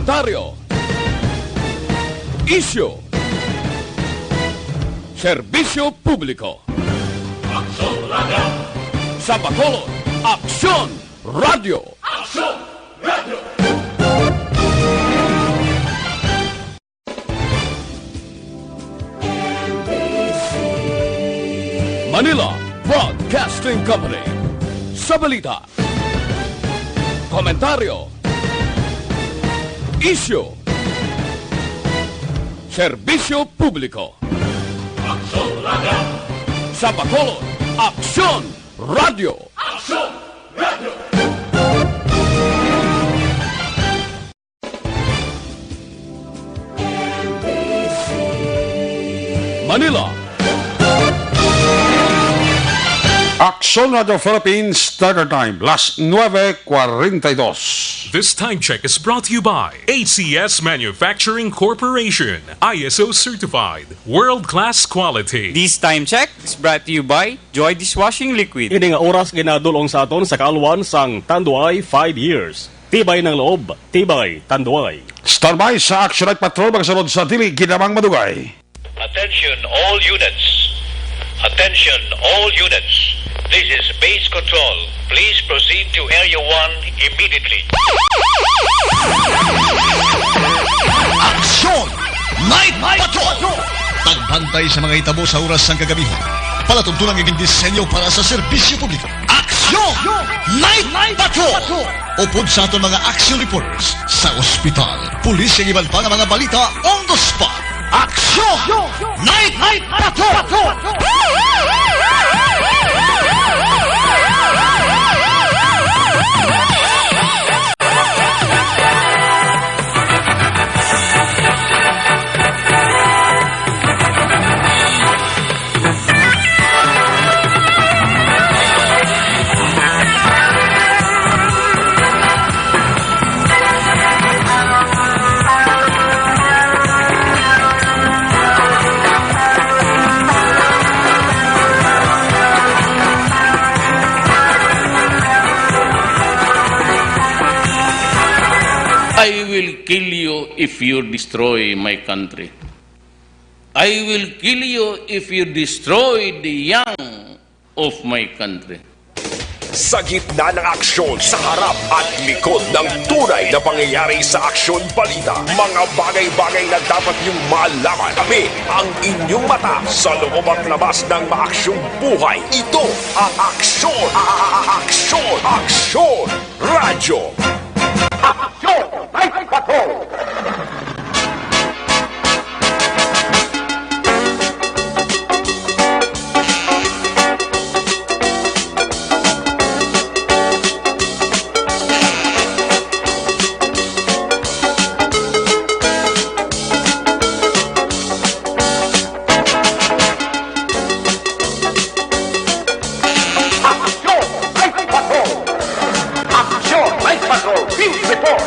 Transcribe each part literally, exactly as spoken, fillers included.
Komentaryo. Isyu. Serbisyo publiko. Aksyon Radio. Sa Bacolod, Aksyon Radio. Aksyon Radio. Manila Broadcasting Company. Sa balita, komentaryo, isyu, serbisyo publiko. Aksyon Radio. Sa Bacolod, Aksyon Radio. Aksyon Radio. Manila. Aksyon Radio Philippines Standard Time, las nuebe cuarenta y dos. This time check is brought to you by A C S Manufacturing Corporation, I S O certified, world-class quality. This time check is brought to you by Joy Dishwashing Liquid. Ini nga oras ginadul-ong sa aton sa kaalwan sang Tanduay five years. Tibay ng loob, tibay Tanduay. Standby sa Action Night Patrol, magasunod sa dili ginamang madugay. Attention all units. Attention all units. This is base control. Please proceed to Area one immediately. Action! Night Patrol! Pagbantay sa mga hitabo sa oras sang kagabihan. Palatuntunan nga gindisenyo para sa serbisyo publiko. Action! Night Patrol! Upod sa aton mga action reporters sa ospital, pulis, kag iban pa nga mga balita on the spot. Action! Night Patrol! I will kill you if you destroy my country. I will kill you if you destroy the young of my country. Sa gitna ng aksyon, sa harap at likod ng tunay na pangyayari sa Aksyon Balita, mga bagay-bagay na dapat niyong malaman. Kami ang inyong mata sa loob at labas ng maaksyong buhay. Ito ang Aksyon, a-, a-, a-, Aksyon, Aksyon Radyo. Aksyon Night Patrol! Aksyon Night Patrol! Aksyon Night Patrol! Field Report!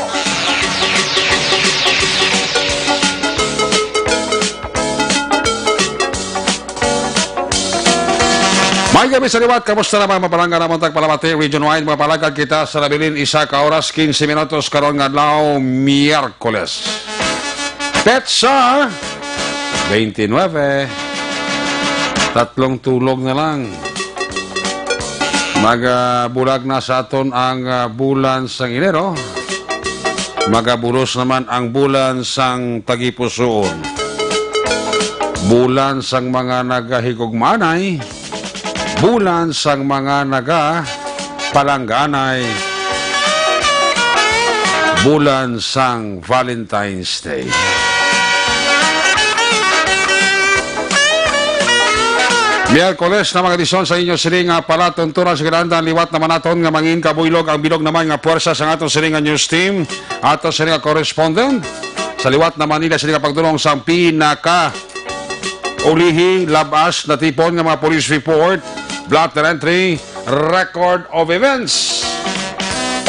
May gabi sa liwat. Kamusta na, mga mapalangga namon tagpalamati region wide? Mga palagad kita sa nabilin, isa ka oras, quince minutos karon nga adlaw, Miyerkules. Petsa twenty-nine. Tatlong tulog na lang. Magabulag na sa aton ang, ah, bulan sang Enero. Magabulos naman ang bulan sang tagipusoon. Bulan sang mga nagahigugmaanay. Bulan sang mga nagapalangganay. Bulan sang Valentine's Day. Miyerkules na, mga edisyon sa inyo sini nga palatuntunan sa kinahanglan. Liwat naman naton nga mangin kabuylog ang bilog naman nga puwersa sa aton sini nga news team, aton sini nga correspondent. Sa liwat naman nila sini nga pagdulong sa pinaka ulihi, labas natipon nga mga police report, blotter entry, record of events.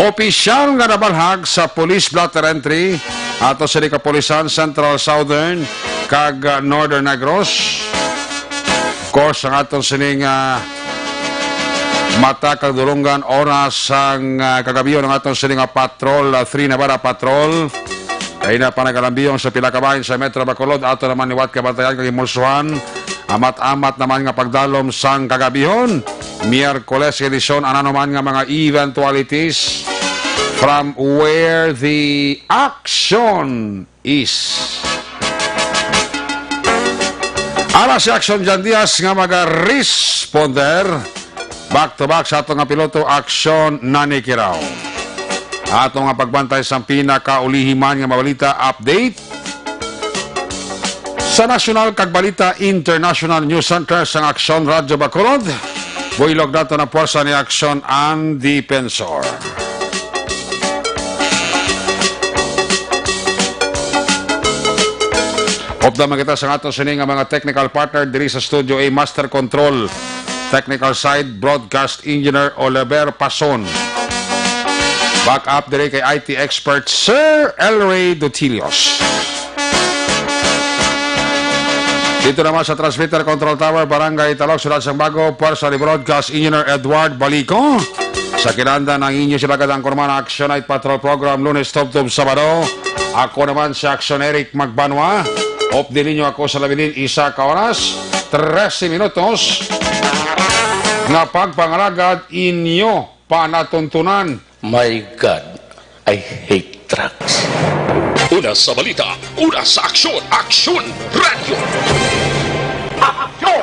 Opisyal nga nabalhag sa police blotter entry ato sa kapulisan Central, Southern, kag, ah, Northern Negros. Of course, ang aton sining, ah, mata kag dulunggan oras sang, ah, kagabion, ang aton sining, ah, patrol, ah, three Navarra Patrol. Ay na panagalambiyong sa pila ka bahin sa Metro Bacolod, ato naman liwat kabantayan kag himulsuhan. Amat-amat naman nga pagdalom sang kagabihon. Miyerkules nga edisyon, ano naman nga mga eventualities from where the action is. Ara si Action Jan Diaz nga maga-responder. Back to back sa ato nga piloto, Action Nani Kirao. Ato nga pagbantay sa pinakaulihi man nga mabalita update sa nasyonal kag balita international news center sang Action Radyo Bacolod. Buylog nato na puwersa ni Action ang Defensor. Upda man kita sa ato sini nga mga technical partner diri sa Studio A, Master Control, technical side, broadcast engineer Oliver Pason. Backup diri kay I T expert Sir Elray Dutilios. Dito naman sa Transmitter Control Tower, Barangay Talog, Siyudad sang Bago, puwersa ni Broadcast Engineer Edward Balico. Sa kinanda ng inyo sila kadang kurman Action Night Patrol Program, Lunes tubtob Sabado. Ako naman si Action Eric Magbanwa. Updi ninyo ako sa labilin isa ka oras, trese minutos, nga pagpangalagad inyo panatuntunan. My God, I hate drugs. Una sa balita, una sa aksyon, Aksyon Radyo. Aksyon!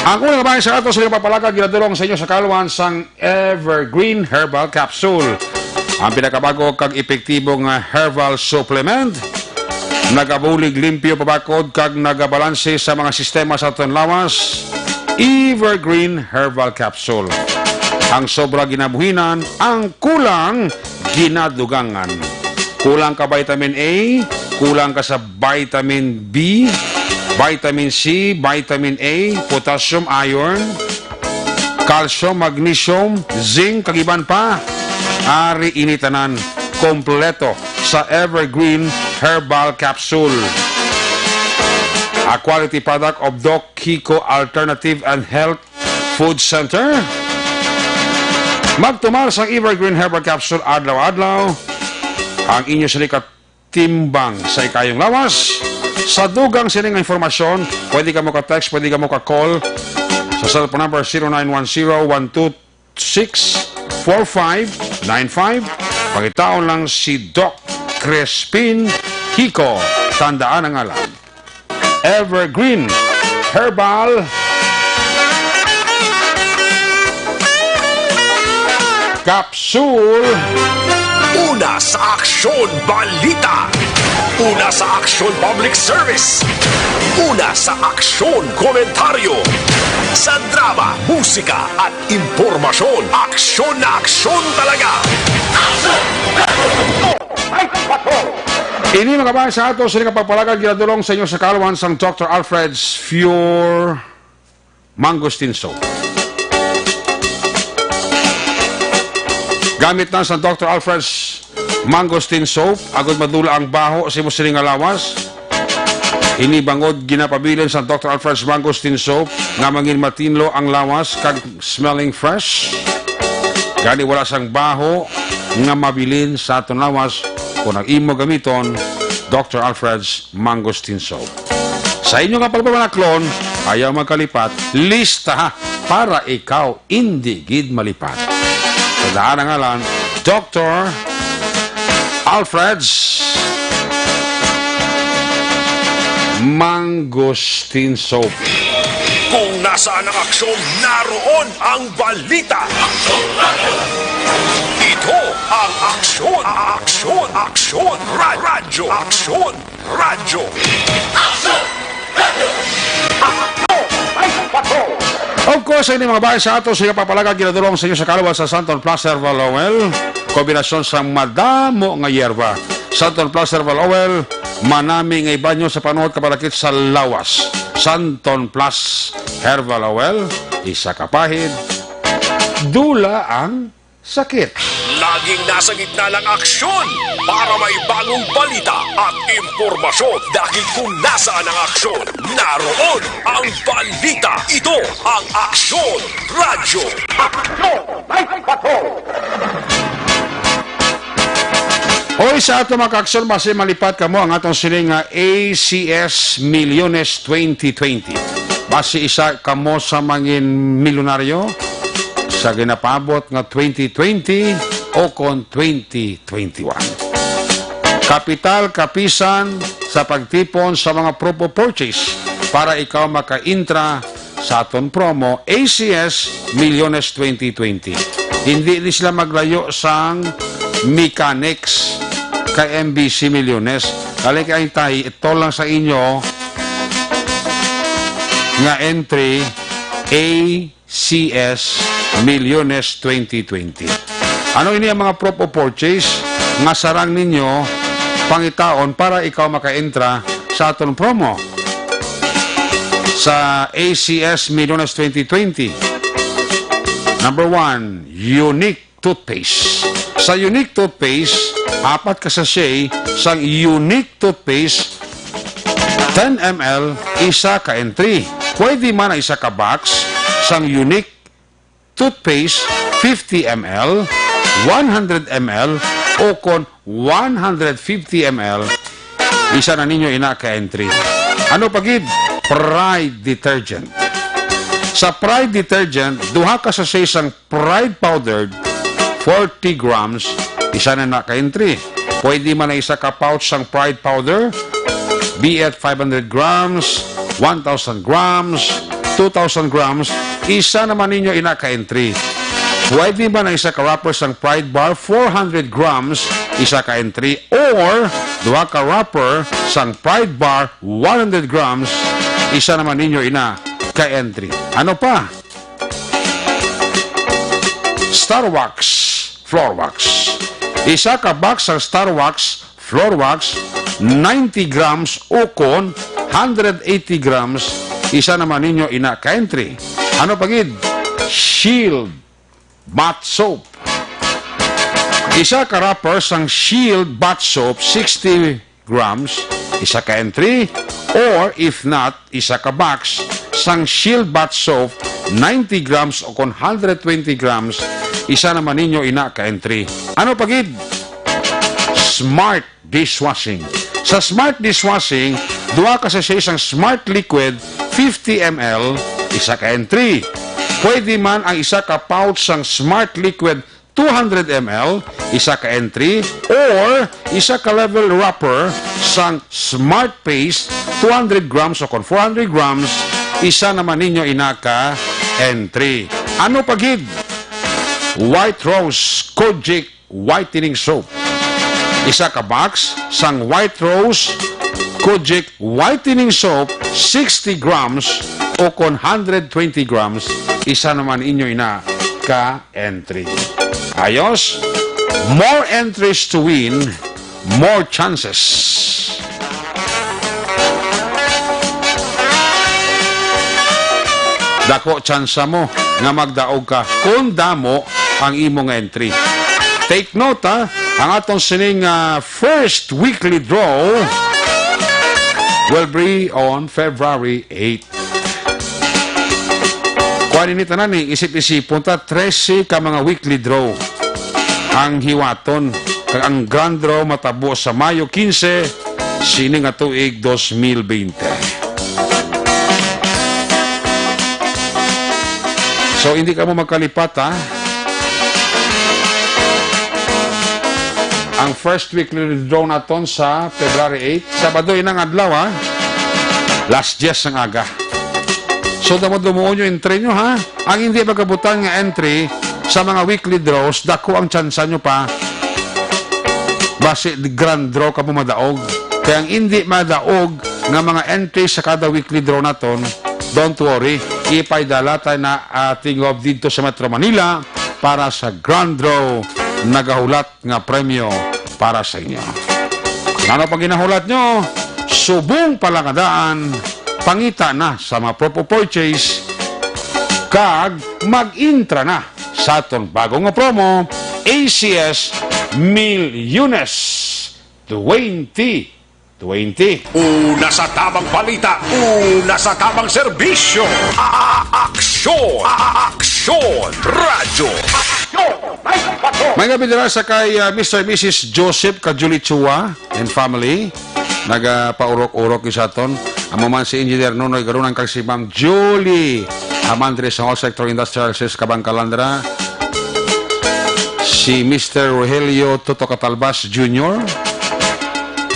Ang unang bahin sa ato sa inyong papalagad, ginadulong sa inyo sa kaluan sang Evergreen Herbal Capsule. Ang pinakabago kag epektibo nga herbal supplement, nagabulig limpyo pabakod kag nagabalanse sa mga sistema sa aton lawas. Evergreen Herbal Capsule. Ang sobra ginabuhinan, ang kulang ginadugangan. Kulang ka vitamin A, kulang ka sa vitamin B, vitamin C, vitamin A, potassium, iron, calcium, magnesium, zinc, kag iban pa. Ari ini tanan kompleto sa Evergreen Herbal Capsule. A quality product of Doc Kiko Alternative and Health Food Center. Magtumar sang Evergreen Herbal Capsule adlaw-adlaw. Ang inyo sini ka timbang sa ikayong lawas. Sa dugang sini nga informasyon, pwede kamo ka-text, pwede kamo ka-call sa cellphone number zero nine one zero one two six four five nine five. Pangitaon lang si Doc Crispin Kiko. Tandaan ang ngalan. Evergreen Herbal Capsule. Una sa aksyon, balita. Una sa aksyon, public service. Una sa aksyon, komentaryo. Sa drama, musika, at impormasyon, aksyon na aksyon talaga. Ini, mga bahin sa ato, sini nga pagpalagad ginadulong sa inyo sa kaluan sang Doctor Alfred's Pure Mangosteen Soap. Gamit na sa Doctor Alfred's Mangosteen Soap, agud madula ang baho sa imo sini nga lawas. Ini bangod ginapabilin sa Doctor Alfred's Mangosteen Soap nga mangin matinlo ang lawas kag smelling fresh. Gani wala sang baho nga mabilin sa aton lawas kung ang imo gamiton, Doctor Alfred's Mangosteen Soap. Sa inyo nga pagpamanaklon, ayaw magkalipat, lista ha, para ikaw indi gid malipat. Tandaan ang ngalan, Doctor Alfred's Mangosteen Soap. Kung nasaan ang aksyon, naroon ang balita. Ito ang Aksyon, Aksyon, Aksyon, Ra-, Radyo, Aksyon, Radyo. Of course, ini, mga bahin sa ato, sini nga pagpalagad ginadulong sa inyo sa kaluan sa Santon Plus Herbal Oil. Kombinasyon sa madamo nga yerba. Santon Plus Herbal Oil, manami nga ibanyo sa panuhot kag panakit sa lawas. Santon Plus Herbal Oil, isa ka pahid, dula ang sakit. Laging nasa gitna ng aksyon para may bagong balita at impormasyon. Dahil kung nasaan ang aksyon, naroon ang balita. Ito ang Aksyon Radyo. Aksyon! May bato! Hoy, sa ato mga kaaksyon, basi malipat kamo ang atong sini nga A C S Milyones twenty twenty. Basi isa kamo sa mangin milyonaryo sa ginapaabot nga twenty twenty o kon twenty twenty-one. Kapital, kapisan sa pagtipon sa mga proof of purchase para ikaw maka-intra sa aton promo, A C S Milyones twenty twenty. Hindi ni sila maglayo sang mechanics kay M B C Milyones. Kali kay tay, ito lang sa inyo nga entry, A C S Milyones twenty twenty. Ano ini ang mga proof of purchase nga sarang ninyo pangitaon para ikaw maka-entra sa aton promo sa A C S Milyones twenty twenty? Number one, Unique toothpaste. Sa Unique toothpaste, apat ka sachet sang Unique toothpaste, ten M L, isa ka entry. Pwede man ang isa ka box sang Unique toothpaste, fifty M L, one hundred M L, o kon one hundred fifty M L, isa na ninyo ina ka entry. Ano pa gid? Pride detergent. Sa Pride detergent, duha ka sachet sang Pride powder, forty grams, isa na na ka entry. Pwede man ang isa ka pouch sang Pride powder, be it five hundred grams, one thousand grams, two thousand grams, isa naman ninyo ina ka entry. Pwede man ang isa ka wrapper sang Pride bar, four hundred grams, isa ka entry, or duha ka wrapper sang Pride bar, one hundred grams, isa naman ninyo ina ka entry. Ano pa? Star Wax Floor Wax. Isa ka box sang Star Wax Floor Wax, ninety grams ukon hundred eighty grams, isa naman ninyo ina ka entry. Ano pa gid? Shield Bath Soap. Isa ka wrapper sang Shield Bath Soap, sixty grams, isa ka entry, or if not, isa ka box sang Shield Bath Soap, ninety grams o kon hundred twenty grams, isa naman ninyo ina ka entry. Ano pa gid? Smart Dishwashing. Sa Smart Dishwashing, duha ka sachet sang Smart Liquid, fifty M L, isa ka entry. Pwede man ang isa ka pouch sang Smart Liquid, two hundred M L, isa ka entry, or isa ka level wrapper sang Smart Paste, two hundred grams o kon four hundred grams, isa naman ninyo ina ka entry. Ano pa gid? White Rose Kojic Whitening Soap. Isa ka box sang White Rose Kojic Whitening Soap, sixty grams o kon hundred twenty grams, isa naman inyo ina ka entry. Ayos, more entries to win, more chances. Dako tsansa mo nga magdaog ka kung damo ang imo nga entry. Take note, ha, ang atong sining, ah, first weekly draw will be on February eight. Kuan ini tanan ni isip-isipon ta, trese ka mga weekly draw ang hiwaton, kag ang grand draw matabo sa Mayo quince sini nga tuig, dos mil bente. So, hindi kamo magkalipat, ha? Ang first weekly draw naton sa February eight, Sabado inang adlaw, ha? Las diyes sang aga. So, damo dumuon yung entry nyo, ha? Ang hindi magkabutan nga entry sa mga weekly draws, dako ang tsansa nyo pa. Basi, grand draw kamo madaog. Kaya ang hindi madaog nga mga entry sa kada weekly draw naton, don't worry. Ipaydala tayo na, ah, tingog dito sa Metro Manila para sa grand draw. Nagahulat nga premyo para sa inyo. Ano pa ginahulat nyo? Subong pa lang nga daan, pangita na sa mga proof of purchase, kag mag-intra na sa aton bago nga promo, A C S Milyones twenty twenty. Una sa tamang balita, una sa tamang serbisyo. A-, Aksyon! A-, Aksyon! Radyo! Aksyon! May gabi dira sa kay, ah, Mister Missus Joseph Kajuli Chua and family. Nagapaurok-urok ni sa aton. Amo man si Engineer Nonoy Garunan kag si Ma'am Julie Amandre sa Hall Sector Industrial Sales Kabangkalan dira. Si Mister Rogelio Toto Catalbas Junior.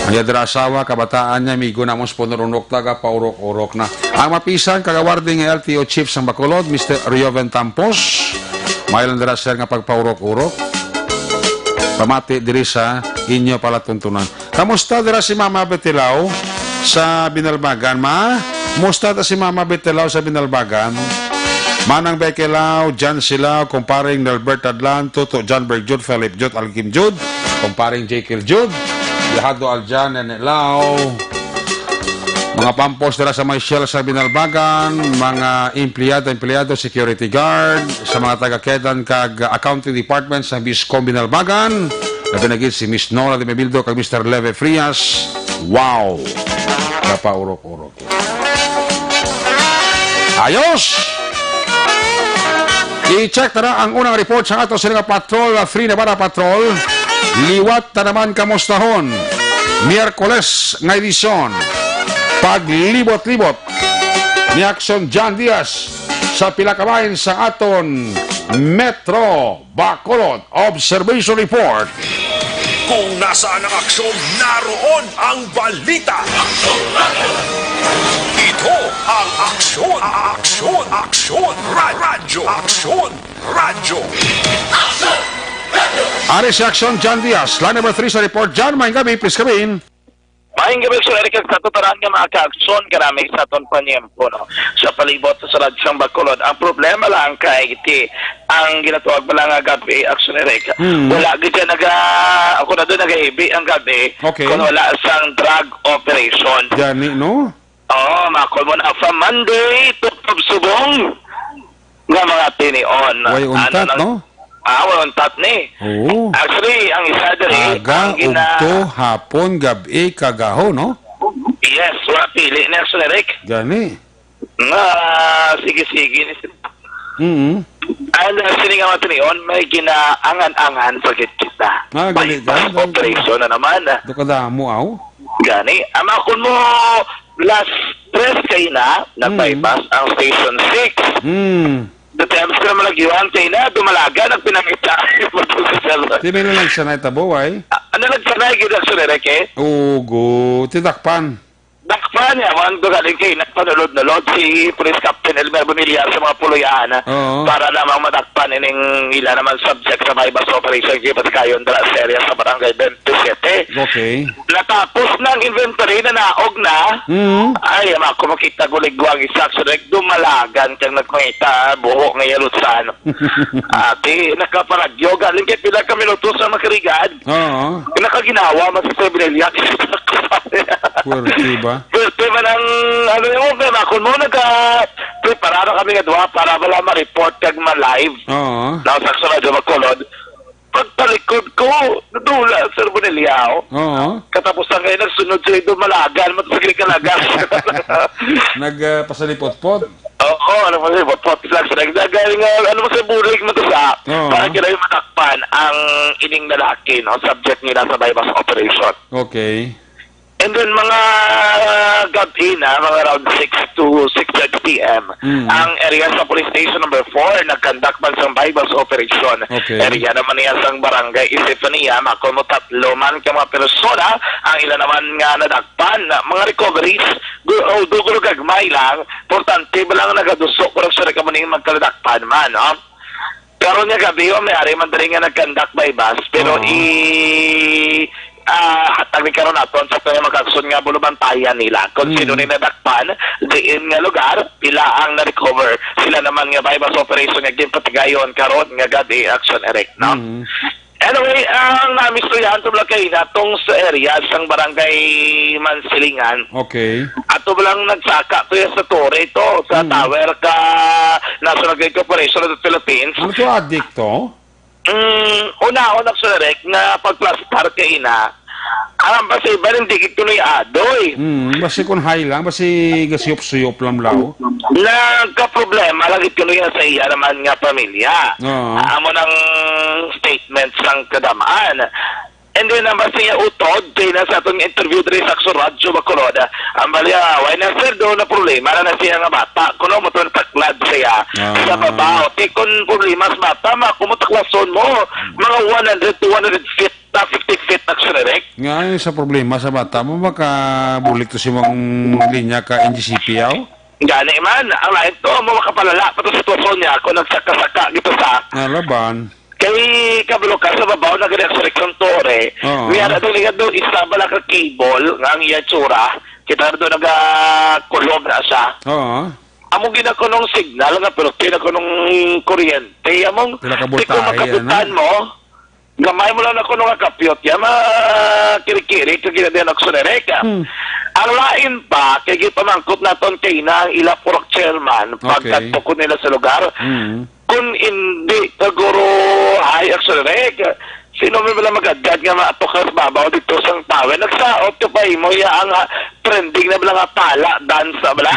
Ang iya dira asawa, kabataan niya, migo namon sa Punurunok, taga paurok-urok na. Ang mapisan, kag awarding nga L T O Chief sang Bacolod, Mister Rioven Tampos. May lang dira, sir, nga pagpaurok-urok. Pamati diri sa inyo palatuntunan. Kamusta dira si Mama Betilao sa Binalbagan, ma? Musta ta si Mama Betilao sa Binalbagan? Manang Bekelao, Jan Silao, kumparing Nelbert Adlan, Tuto John Berg Jud, Philip Jud, Alkim Jud, kumparing Jekyll Jud, Yahado Aljan, Nene Lao, mga pampos dira sa may Shell sa Binalbagan, mga empleyado, empleyado, security guard, sa mga taga-Kedan kag accounting department sa Biscom Binalbagan, labi na gid si Miss Nora de Mebildo kag Mister Leve Frias. Wow! Kapaurok-urok. Ayos! I-check ta na ang unang report sa ato sila nga patrol, ah, Free Navarra Patrol. Liwat ta naman kamustahon. Miyerkules nga edisyon. Paglibot-libot ni Aksyon John Diaz sa pila ka bahin sa aton Metro Bacolod. Observation Report. Kung nasaan ang aksyon, naroon ang balita. Ito ang Aksyon, Aksyon, Aksyon, Ra-, Radyo, Aksyon, Radyo. Ari si Aksyon John Diaz, line number three sa report. John, maayong gabi, please come in. Maayong gabi, Sir Eric, kag sa tuturan nga mga ka-aksyon, kanami sa aton panyempo, no? Sa palibot sa sulod sang Bacolod. Ang problema lang kay ti, ang ginatawag ba lang nga gab-i, Aksyon Eric, Mm. wala gid siya naga-, ako na doon nagahibi ang gab-i Okay. kung wala sang drug operation. Gani, no? Oo, makol mo na from Monday to, to subong nga mga tinion. Way Ano untat, nang no? Ah, way untat ni. Oo. Actually, ang isa diri, Aga, ang gina- ugto, hapon, gab-i, kagaho, no? Yes, wala pili ni Aksyon Eric. Gani. Nga, sige-sige ni sila. Mm. Ang, uh, sini nga mga tinion, may ginaangan-angan pa gid kita. Ah, gali Bypass ka, gali ka. operation na naman, ah. Do ka damo, aw? Gani, ang makol mo, last tres kay na, Mm. nag-bypass ang Station six. Mm. The times na malagiwan kay na, dumalaga, nagpinangita. Di may nalagsanay tabo, ay? Ah, ano nagsanay, gid ang sunirek, eh? Oo, go. Tidakpan. Dakpan niya, man, do galing kay nagpanulod-nulod si Police Captain Elmer Bonilla sa mga puluyan Oo. para lamang madakpan ining ila naman subject sa buy-bust operation kay Patikayon dira sa area sa Barangay twenty-seven. Okay. Natapos na ang inventory, nanaog na. Mm. Ay, ama ko makita guligwang isa, so, like, dumalagan kang nagmangita, buho nga yalutsan. Ate, nakaparagyo, galing kay pila ka minutos na makarigad. Oo. Nakaginawa, mas sa Brilliant. Puwerte ba? Puwerte man ang, ano yun, kaya makon mo, nagka-, prepara na kami nga duha para wala ma-report kag ma-live. Oo. Na sa sunod, Bacolod. Pagtalikod ko, nadula, Sir Bonilio. Oo. Katapos lang kayo nagsunod sa ito, malagan, matasagli ka lagan. Nag, ah, pasalipot-pot? Oo, ano pa siya, pot-pot lang. Sa nagdagal nga, ano pa siya, bulig mo to sa, Oo. para kila yung matakpan ang ining lalaki, no? Subject nila sa buy-bust operation. Okay. And then, mga, uh, gabi na, mga around six to six thirty P M, Mm. ang area sa Police Station number four, nag-conduct man sang buy-bust operation. Okay. Area naman niya sang barangay Estefania, makon mo tatlo man ka mga persona, ang ila naman nga nadakpan. Mga recoveries, gu-, although gagmay lang, importante ba lang nagaduso, pero sa kamo ning magkadakpan man, no? Karon nga gabi, oh, may ari man diri nga nag-conduct buy-bust, pero Oo. i-, ah, hatag ni karon naton sa kaya magkakson nga bulubantayan nila. Kung Mm. sino ni nadakpan, diin nga lugar, pila ang na-recover. Sila naman nga buy-bust operation nga ginpatigayon karon nga gabi, Action Eric, no? Mm. Anyway, ang namistoyan sa Blakay na tong sa area sang barangay Mansilingan. Okay. Ato ba lang nagsaka to yan sa Torre ito, sa Mm. tower ka National Grid Corporation of the Philippines? Ano to, adik to? Mm, una, una, Sir Rick, nga pagplastar kay ina, Ang basi ba hindi gid kuno adoy. Hmm, basi kun high lang, basi gasuyop-suyop lang, blaw. Nagkaproblema lang gid kuno sa iya naman nga pamilya. Oo. Amo nang statement sang kadam-an. And then, ang basi niya utod, kay na sa atong interview diri sa Aksyon Radyo Bacolod, ang balya, why na, sir, daw na problema na, na siya nga bata? Kuno mo itong taklad siya Ah. sa babaw. Ti kun problema sa bata, ma, kung mataklason mo, mga one hundred, two hundred feet, na fifty feet na siya direct. Nga, ay, sa problema sa bata mo, makabulik to si mong linya ka N G C P, aw? Gani man, ang lain to, mo makapalala pa to sa sitwasyon niya kung nagsaka-saka dito sa Nalaban. Kay kabalo ka sa babaw na gani ang Surek Santore. Oo. Niya na itong linya doon, isa ba lang ka cable nga ang iya tsura. Kita na doon nagakulob na siya. Oo. Among ginakunong signal nga pero pinakunong kuryente. Among Pila ka di ko voltahe, makapitan ano? mo. Gamay mo lang na kuno nga kapyot. Yan, makirikiri ka ginadihan ako sa nereka. Hmm. Ang lain pa, kay gipamangkot naton kay na ang ila purok chairman, Okay. pagkadto ko nila sa lugar. Hmm. Kung hindi, kaguro, ay, ako sa nereka. Sino may wala magagad nga maatok sa babaw dito sa tower? Nagsaot ka pa imo, ya ang, ah, trending na bala nga pala, dance na bala.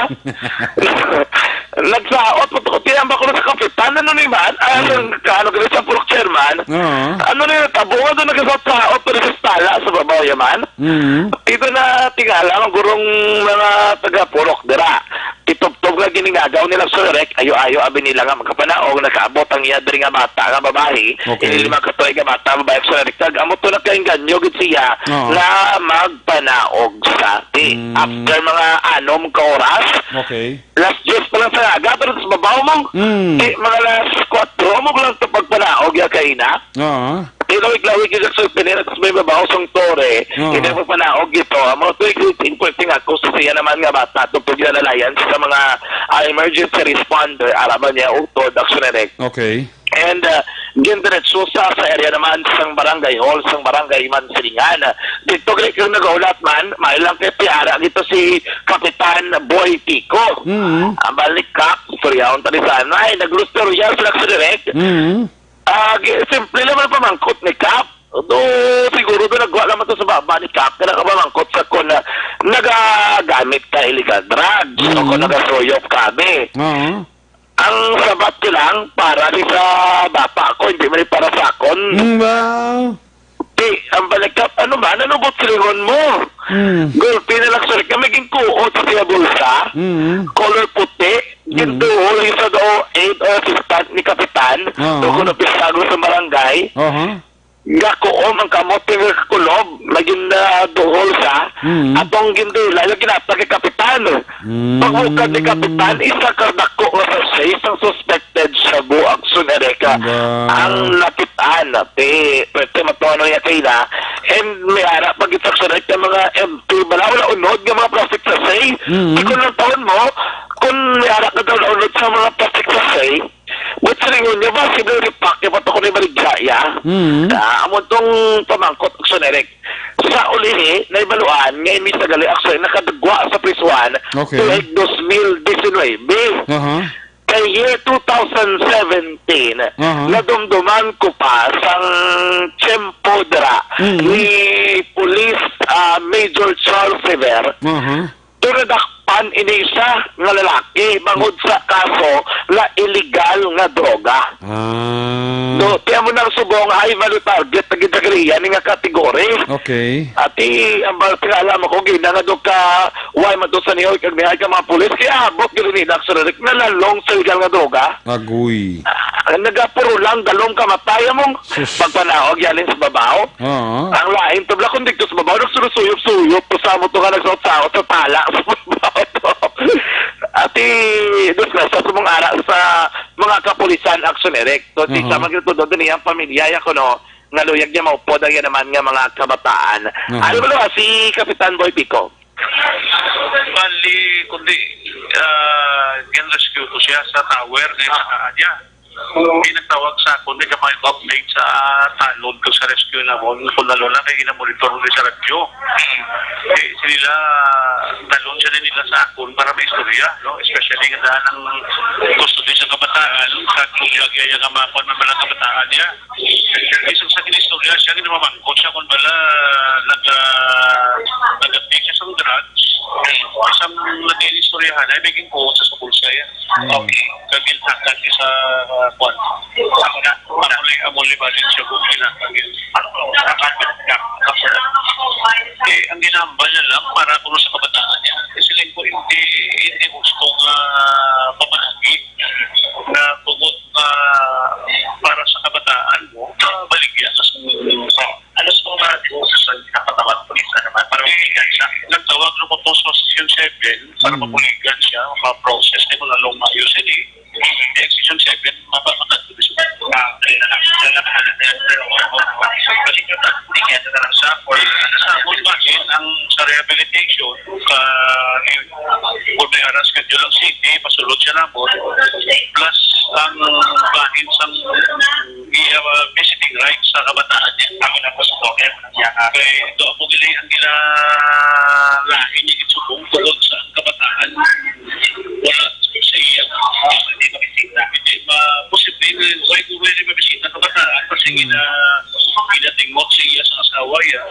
Nagsaot, puto ko, tiyamba ko na sa kapitan, ano ni man? Ah, Hmm. ang kaano ka sa purok chairman? Oo. Ano na yung tabo nga doon nagsasaot pa rin sa stala sa babaw yaman? Hmm. Ito na tingala ang gurong mga taga-purok dira. Itubtob nga giningagaw nila sa rek, ayo-ayo abi nila nga magkapanaog, nakaabot ang iya diri nga bata nga babayi. Okay. Ini lima ka tuig nga bata, babayi sa rek. Tag, amo to nagkainganyo gid siya Oo. nga magpanaog sa ti. Mm. After mga anom ka oras, Okay. las diyes pa lang sa aga, pero sa babaw mo, Mm. ti, mga las kwatro mo lang sa pagpanaog ya kaina. Oo. Ilawig-lawig yung sa pinin, tapos may babaw sang tore, Oo. hindi mo panaog ito. Ang mga tuwing routine, pwede nga ako sa siya naman nga bata, itong paglalalayan sa mga, ah, emergency responder, araman niya, utod, action direct. Okay. And, uh, gindiretso sa, sa area naman sang barangay hall, sang barangay Mansilingan. Dito kay kung nagaulat man, may lang kay piara dito si Kapitan Boy Pico. Mm. Ang balik Kap, istoryaon ta ni sana, ay, naglustorya sila sa direct. Mm. Ah, gi-, simple lang ang pamangkot ni Kap. Do, siguro do nagwa naman to sa baba ni Kap, kaya nakapamangkot sa kung, ah, nagagamit ka illegal drugs o kung Mm. nagasuyop kami. Oo. Ang sabat ko lang, para di sa bata ko, hindi man para sa akon. Mm, wow. Di, ang balikat, ano ba? Ano ba silingon mo? Mm. Gulpi na lang, sir. Kami ginkuot sa iya bulsa. Mm. Color puti. Mm. Ginduol yung sa do, aid or assistant ni Kapitan. Oo. Doon ko napisago sa barangay. Aha. Gakuom ang kamot nga kulob, naging, ah, duhol siya. Mm. Atong gindulay, lagi na kay kapitan. Mm. Pagbukad ni kapitan, isa ka dako nga sachet sang suspected shabu action ereka Ba. ang nakit-an. Ti, pwerte matuano niya kay na. And may ara pag instruction ay ka mga M T, bala, wala unod nga mga plastic sachet. Mm. Di ko lang taon mo, kung may ara ka daw na unod sa mga plastic sachet, But sa lingon niya ba, sino repack niya pa to kung ibaligya ya? Mm. Ah, amo tong pamangkot, Action Eric. Sa ulihi, naibaluan nga ini sa gali, Action, nakadagwa sa prisuhan Okay. tuig dos mil disinuybe. Aha. Kay year two thousand seventeen, Aha. nadumduman ko pa sang tiyempo dira Mm. ni Police, ah, Major Charles Rivera. Aha. Pero nadakpan ini siya nga lalaki bangod sa kaso nga illegal nga droga. Ah. No, kaya mo nang subong ay mali target na gid ni nga kategori. Okay. Ati, ang bal-, kaya alam ako, gina nga do ka, why man to sa niyo, kag niya ka mga pulis, kaya abot gid ni Dax Roderick, nalalong sa illegal nga droga. Agoy. Ah, nagapuro lang, dalong kamatay among Sus. pagpanaog, yalin sa babaw. Oo. Ang lain, tabla kung dito sa babaw, nagsurusuyop-suyop, sa mo to nga nagsaot-saot sa tala, sa babaw to. Ati, dos na, sa sumong ara, sa mga kapulisan, action direct. So, di Mhm. sa mga ito, doon niya ang pamilya, ya kuno, nga luyag niya maupod ang yan naman nga mga kabataan. Mhm. Ano ba si Kapitan Boy Pico? Bali, kundi, ah, gin-rescue ko siya sa tower nga Ah. nakaadya. May nagtawag sa akon, may kapag update sa talon kag sa rescue namon, kung lalo na kay ginamonitor mo sa radyo. Eh, sila, talon siya nila sa akon para may istorya, no? Especially nga daan ang custody sa kabataan, sa kuya, kaya nga mga kwan man ang kabataan niya. Isang sa kinistorya siya, ginamamangkot siya kung bala nag-, ah, nag-take siya sa drugs. Isang nag-inistoryahan ay may ginkuha sa bulsa yan. Hmm. Okay. Kag ginhakat sa, ah, kwan. Ako na, ako na, amo ni Valid siya kung ginhakat yun. Ano ba? Hakat na, hakat na. Eh, ang ginahambal niya lang para kuno sa kabataan niya. Kasi lang po, hindi, hindi gusto nga pamaagi na tungod nga para sa kabataan mo, mabaligya ka sa mundo. Ano sa mga gusto sa nakatawag police naman? Para mabuligan siya. Nagtawag na ko to sa Section seven para Hmm. mabuligan siya, ma-process, di mo na lang maayos, hindi. Di Section seven, mapa-, makatulog siya. Ah, kaya na lang. Kaya na lang. Pero, balik na lang. Hindi kaya na lang siya. Or, sa amon bahin, ang sa rehabilitation, ka, kung may aras ka dyan ang city, pasulod siya na po. Plus, ang bahin sang iya, uh, visiting rights sa kabataan niya. Ako na po sa token, ang iya nga. Kay ito ang pagili ang ginalain niya gitsubong tungod sa ang kabataan. Wala sa iya, ah, hindi makisita. Hindi ma-, posible, why ko pwede mabisita ang kabataan? Kasi Hmm. gina-, ginatingwak sa iya sa asawa niya.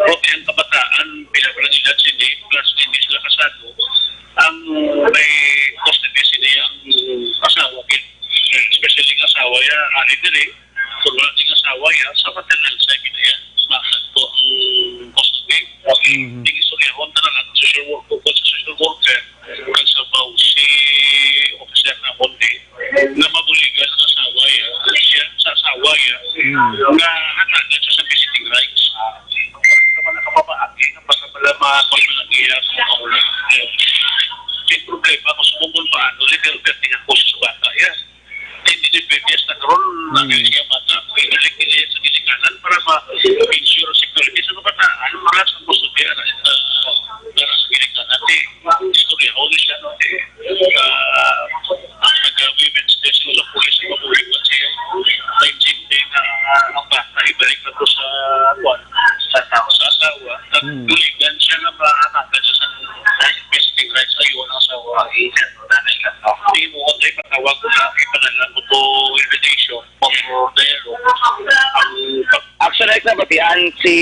Okay, ang kabataan, pila pa lang edad sila, plus hindi sila kasado. Ang may custody sila ang asawa, especially ang asawa niya, ani diri, kung wala ding asawa niya, sa maternal side niya, makat ko ang custody. Mhm. Di istoryahon na lang ang social worker, kung sa social worker, ang sa bawsi officer na kundi, na mabuligan ang asawa niya, siya sa asawa niya, Mm. nga hatagan siya sa visiting rights. Sa mga kababaagi, nga para pala ma-, ma-, iya sa mga ulo. Yung problema, kung sumugod pa, ano, legal guardian ko sa bata, yan. Hindi depende sa karon, na Hmm. kaya bata, may balik nila sa ginikanan para ma-ensure security sa kabataan, para sa gusto niya na, na, na sa ginikanan. Di, istorya, o di siya, no? Di, ah, nag-, women's desk ko sa pulis, sa pulis, kasi naintindi na, ah, ang bata, ibalik na to sa, kwan, sa tao, sa asawa. Hmm. Nagduligan siya na maatakan siya sa visiting rights, ayaw ang asawa. Ay, sir, nanay ka. Hindi mo ko tayo patawag ko na, ipadala ko to invitation. Ang Actually, nabatian si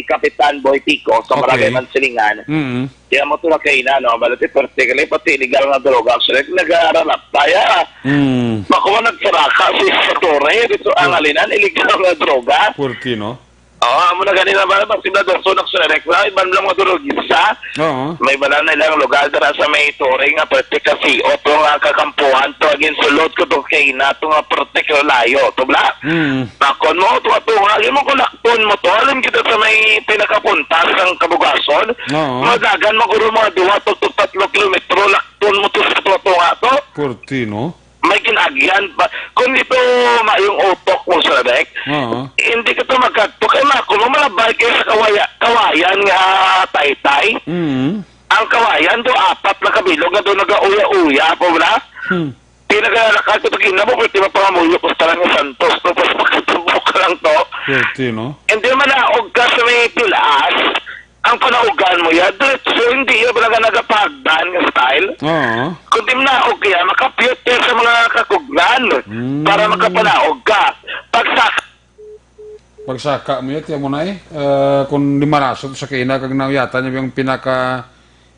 Kapitan Boy Tico sa Okay. Barangay Mansilingan. Mm. Kaya mo ito na kaina, no? Balati, practically, pati illegal na droga. Actually, nag-aaralap tayo. Mm. Makuha nagsaraka si Torre. Dito ang Hmm. alinan, illegal na droga. Purti, no? Oo, amo na ganina ba? Mas sila doon, so, nagsurekla, iban lang mga durugista. Oo. May bala na ilang lugar dira sa may Torre nga parte kasi, o to nga kakampuhan to, agin sulod ko to kay na to nga parte ka layo, to bla? Mm. Nakon mo, to, to, nga, yun mo kung nakton mo to, alam kita sa may pinakapunta sang Kabugason, Oo. madagan mo guro mga duwa to, to tatlo kilometro, nakton mo to sa to, to nga to. Purti, no? May gin-agyan pa. Kung ito maayong utok mo, Sir Rek, Oo. hindi ka to magkadto. Kay mako mo, malabay kayo sa kawaya-, kawayan nga taytay. Mm. Ang kawayan do, apat na kabilog nga do nagauya-uya po na. Hmm. Di nagalakad ko, tagina mo, pwede mapangamuyo ko sa talang Santos, no? Tapos makatubok ka lang to. Pwede, no? Hindi man naog ka sa may pilas, ang panaugan mo yan, diretso, hindi yan talaga nagapagdan nga style. Oo. Kundi manaog kaya, makapiyot yan sa mga kakugnan Mm. para makapanaog ka. Pagsak- Pagsaka mo yan, tiyan mo na eh. Ah, kung di marasot sa kaina, kag nauyatan niya yung pinaka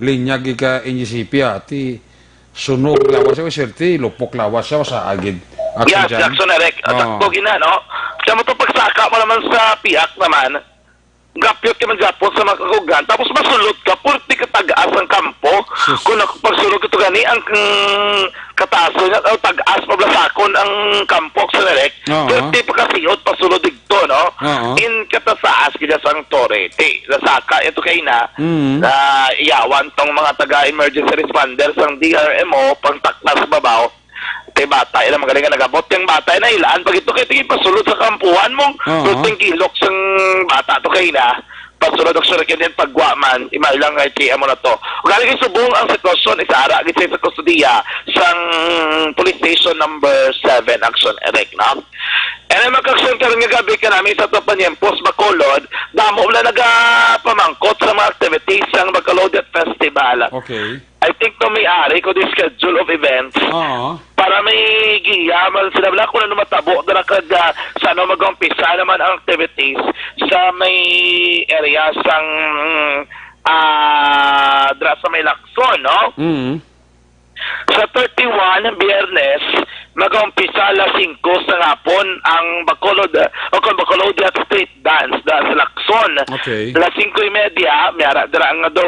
linya gikan N G C P, ah, ti sunog lawas siya, swerte, lupok lawas siya, sa agid. Action Yes, dyan. Jackson Eric. At Oo. Ako gina, no? Siya mo to pagsaka mo naman sa piyak naman. Gapyot ka man gapon sa mga kakugan. Tapos masulod ka, purti ka tag-as ang kampo. Sus. Kung ako pagsulod ka to gani, ang, mm, kataso niya, o tag-as pablasakon ang kampo sa Eric. Oo. Purti pa kasiot, pasulod digto, no? Oo. In katasaas kita sa ang Torete. Nasaka ito kay na, Mm. na iyawan tong mga taga-emergency responders, ang D R M O, pang taklas babaw. Te bata, ila magaling nga nagabot. Yung bata, na ilaan pag ito, kaya tingin pasulod sa kampuhan mong Oo. putting kilok sang bata to kay na. Pasulod ang surikin din pagwa man, imay lang nga iti amo na to. Ug galing subong ang sitwasyon, isaara gid sa kustodiya sang police station number seven, Action Eric, no? And ang mga aksyon karon nga gabi kanami sa Topanyempos, Bacolod, damo wala nagapamangkot sa mga activities sang Bacolod Youth Festival. Okay. I think to may ari ko the schedule of events. Oo. Para may giya man sila, wala kung ano matabo dira kag, ah, sa ano mag-umpisa naman ang activities sa may area sang, ah, dira sa may Lacson, no? Mm. Sa thirty-one, Biyernes, mag-umpisa alas singko sa hapon ang Bacolod, o kung Bacolod Street Dance, dira sa Lacson. Okay. Alas singko y media, may ara dira nga do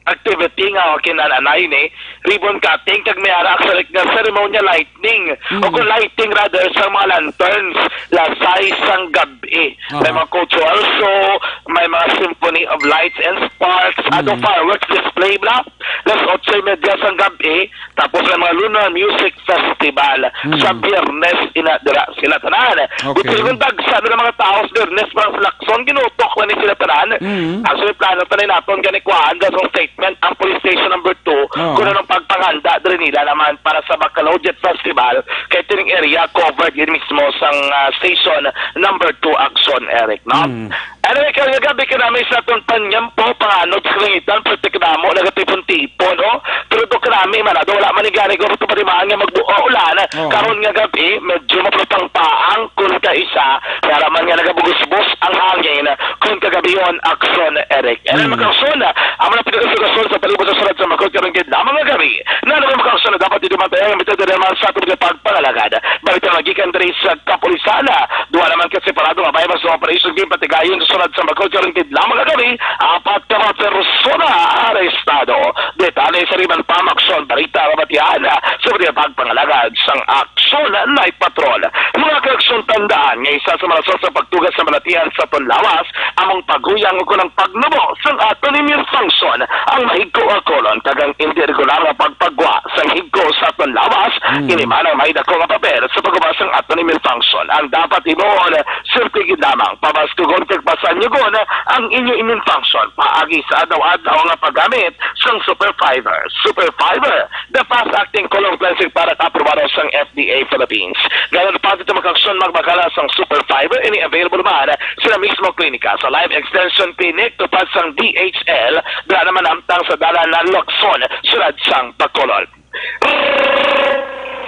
activity nga kinananay ni ribbon cutting, kag may ara sa nga ceremonial lighting, Mm. o kung lighting rather, sa mga lanterns, alas sais sang gab-i. Aha. May mga cultural show, may mga symphony of lights and sparks, ato Mm. fireworks display bla. Alas otso y media sang gab-i, tapos may mga lunar music festival Mm. sa Biyernes ina dira sila tanan. Okay. Buti kung dagsa na mga tao sa Biyernes para sa Lacson, ginutok na ni sila tanan. Mm. Actually, plano pa na naton gani kuhaan sa statement ang police station number two, Oo. kung anong pagpanghanda diri nila naman para sa Bacolod Youth Festival, kay tining area covered yun mismo sang, ah, station number two, Action Eric, no? Mm. Anyway, karon nga gabi, kanami sa aton panyampo, panganod sa kalangitan, perti kadamo, nagatipon-tipon, no? Pero to kanami man, ato, wala man ni gani ko, ito panimaan nga magbuo ulan. Oo. Karon nga gabi, medyo mapapangpaang kung kaisa, para man nga nagabugos-bos ang hangin, kung kagabion, Action Eric. And Mm. mga aksyon, ang mga pinagasugason sa palibot sa sulod sa Bacolod, karon gid lamang nga gabi, na naman mga aksyon na dapat dito matayang, ang mitad naman sa aton pagpangalagad. Balita nga gikan diri sa kapulisan, duha naman ka separado nga baymas sa operation ginpatigayon sa sulod sa Bacolod karon gid lamang nga gabi, apat ka mga persona arestado. Detalye sa riban pamaksyon, balita mabatian sa mga pagpangalagad sang Aksyon Night Patrol. Mga kaaksyon, tandaan nga isa sa mga rason sa pagtugas sa balatian sa aton lawas among paghuyang o kunang pagnubo sang aton immune function, ang mahigko nga kolon kag ang indi regular nga pagpagwa sang higko sa aton lawas. Mm. Ini man ang may dako nga papel sa pagubas sang aton immune function. Ang dapat himuon, simple gid lamang, pabaskugon kag pasanyugon ang inyo immune function paagi sa adlaw-adlaw nga paggamit sang Super Fiber. Super Fiber, the fast-acting colon cleansing product, aprobado sang F D A Philippines. Nga nagpati sa mga aksyon magbakala sang Super Fiber, ini available man sa mismo klinika, sa Life Extension Clinic, tupad sang D H L, dira naman hamtang sa dalan na Lacson, sulod sang Bacolod.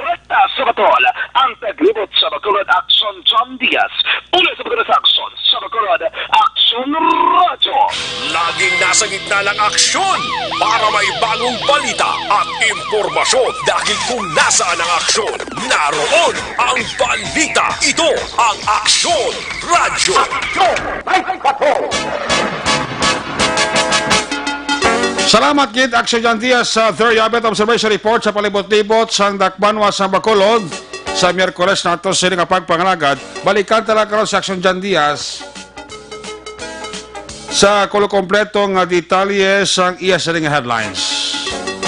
Rekta sa Batol, ang taglibot sa Bacolod, Aksyon John Diaz. Una sa Bacolod sa Aksyon sa Bacolod, Aksyon Radyo. Laging nasa gitna ng aksyon para may bagong balita at impormasyon. Dahil kung nasaan ang aksyon, naroon ang balita. Ito ang Aksyon Radyo. Salamat gid, Aksyon John Diaz, sa Third Yabet Observation Report sa palibot-libot sang dakbanwa sang Bacolod sa Miyerkules nato sini nga pagpangalagad. Balikan ta lang karon si Aksyon John Diaz sa kulo kompleto nga detalye sang iya sini nga headlines.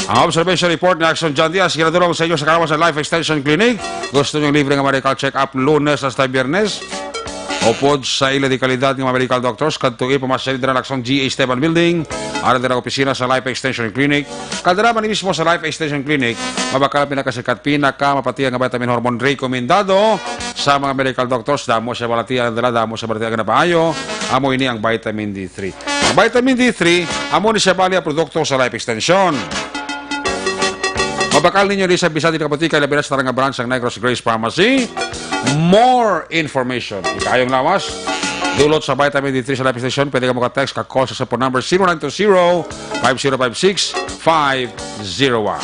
Ang observation report ni Aksyon John Diaz ginadulong sa inyo sa kalawas sa Life Extension Clinic. Gusto niyo libre nga medical check-up Lunes hasta Biyernes? Upod sa ila di kalidad nga mga medical doctors, kadtoi pamasyali dira Lacson G A Esteban Building, ara dira opisina sa Life Extension Clinic. Kadara man mismo sa Life Extension Clinic, mabakal ang pinakasikat, pinakamapatiya nga vitamin hormone rekomendado sa mga medical doctors. Damo siya balatian dira, damo siya balatian nga napaayo. Amo ini ang vitamin D three. Ang vitamin D three, amo ni siya bali ang produkto sa Life Extension. Mabakal ninyo di sa bisan di nakabutika, labi na sa tarang nga branch sang Negros Grace Pharmacy. More information. Ikayong lawas, dulot sa vitamin D three sa Life Extension, pwede ka maka-text ka call sa cellphone number zero nine two zero, five zero five six, five zero one.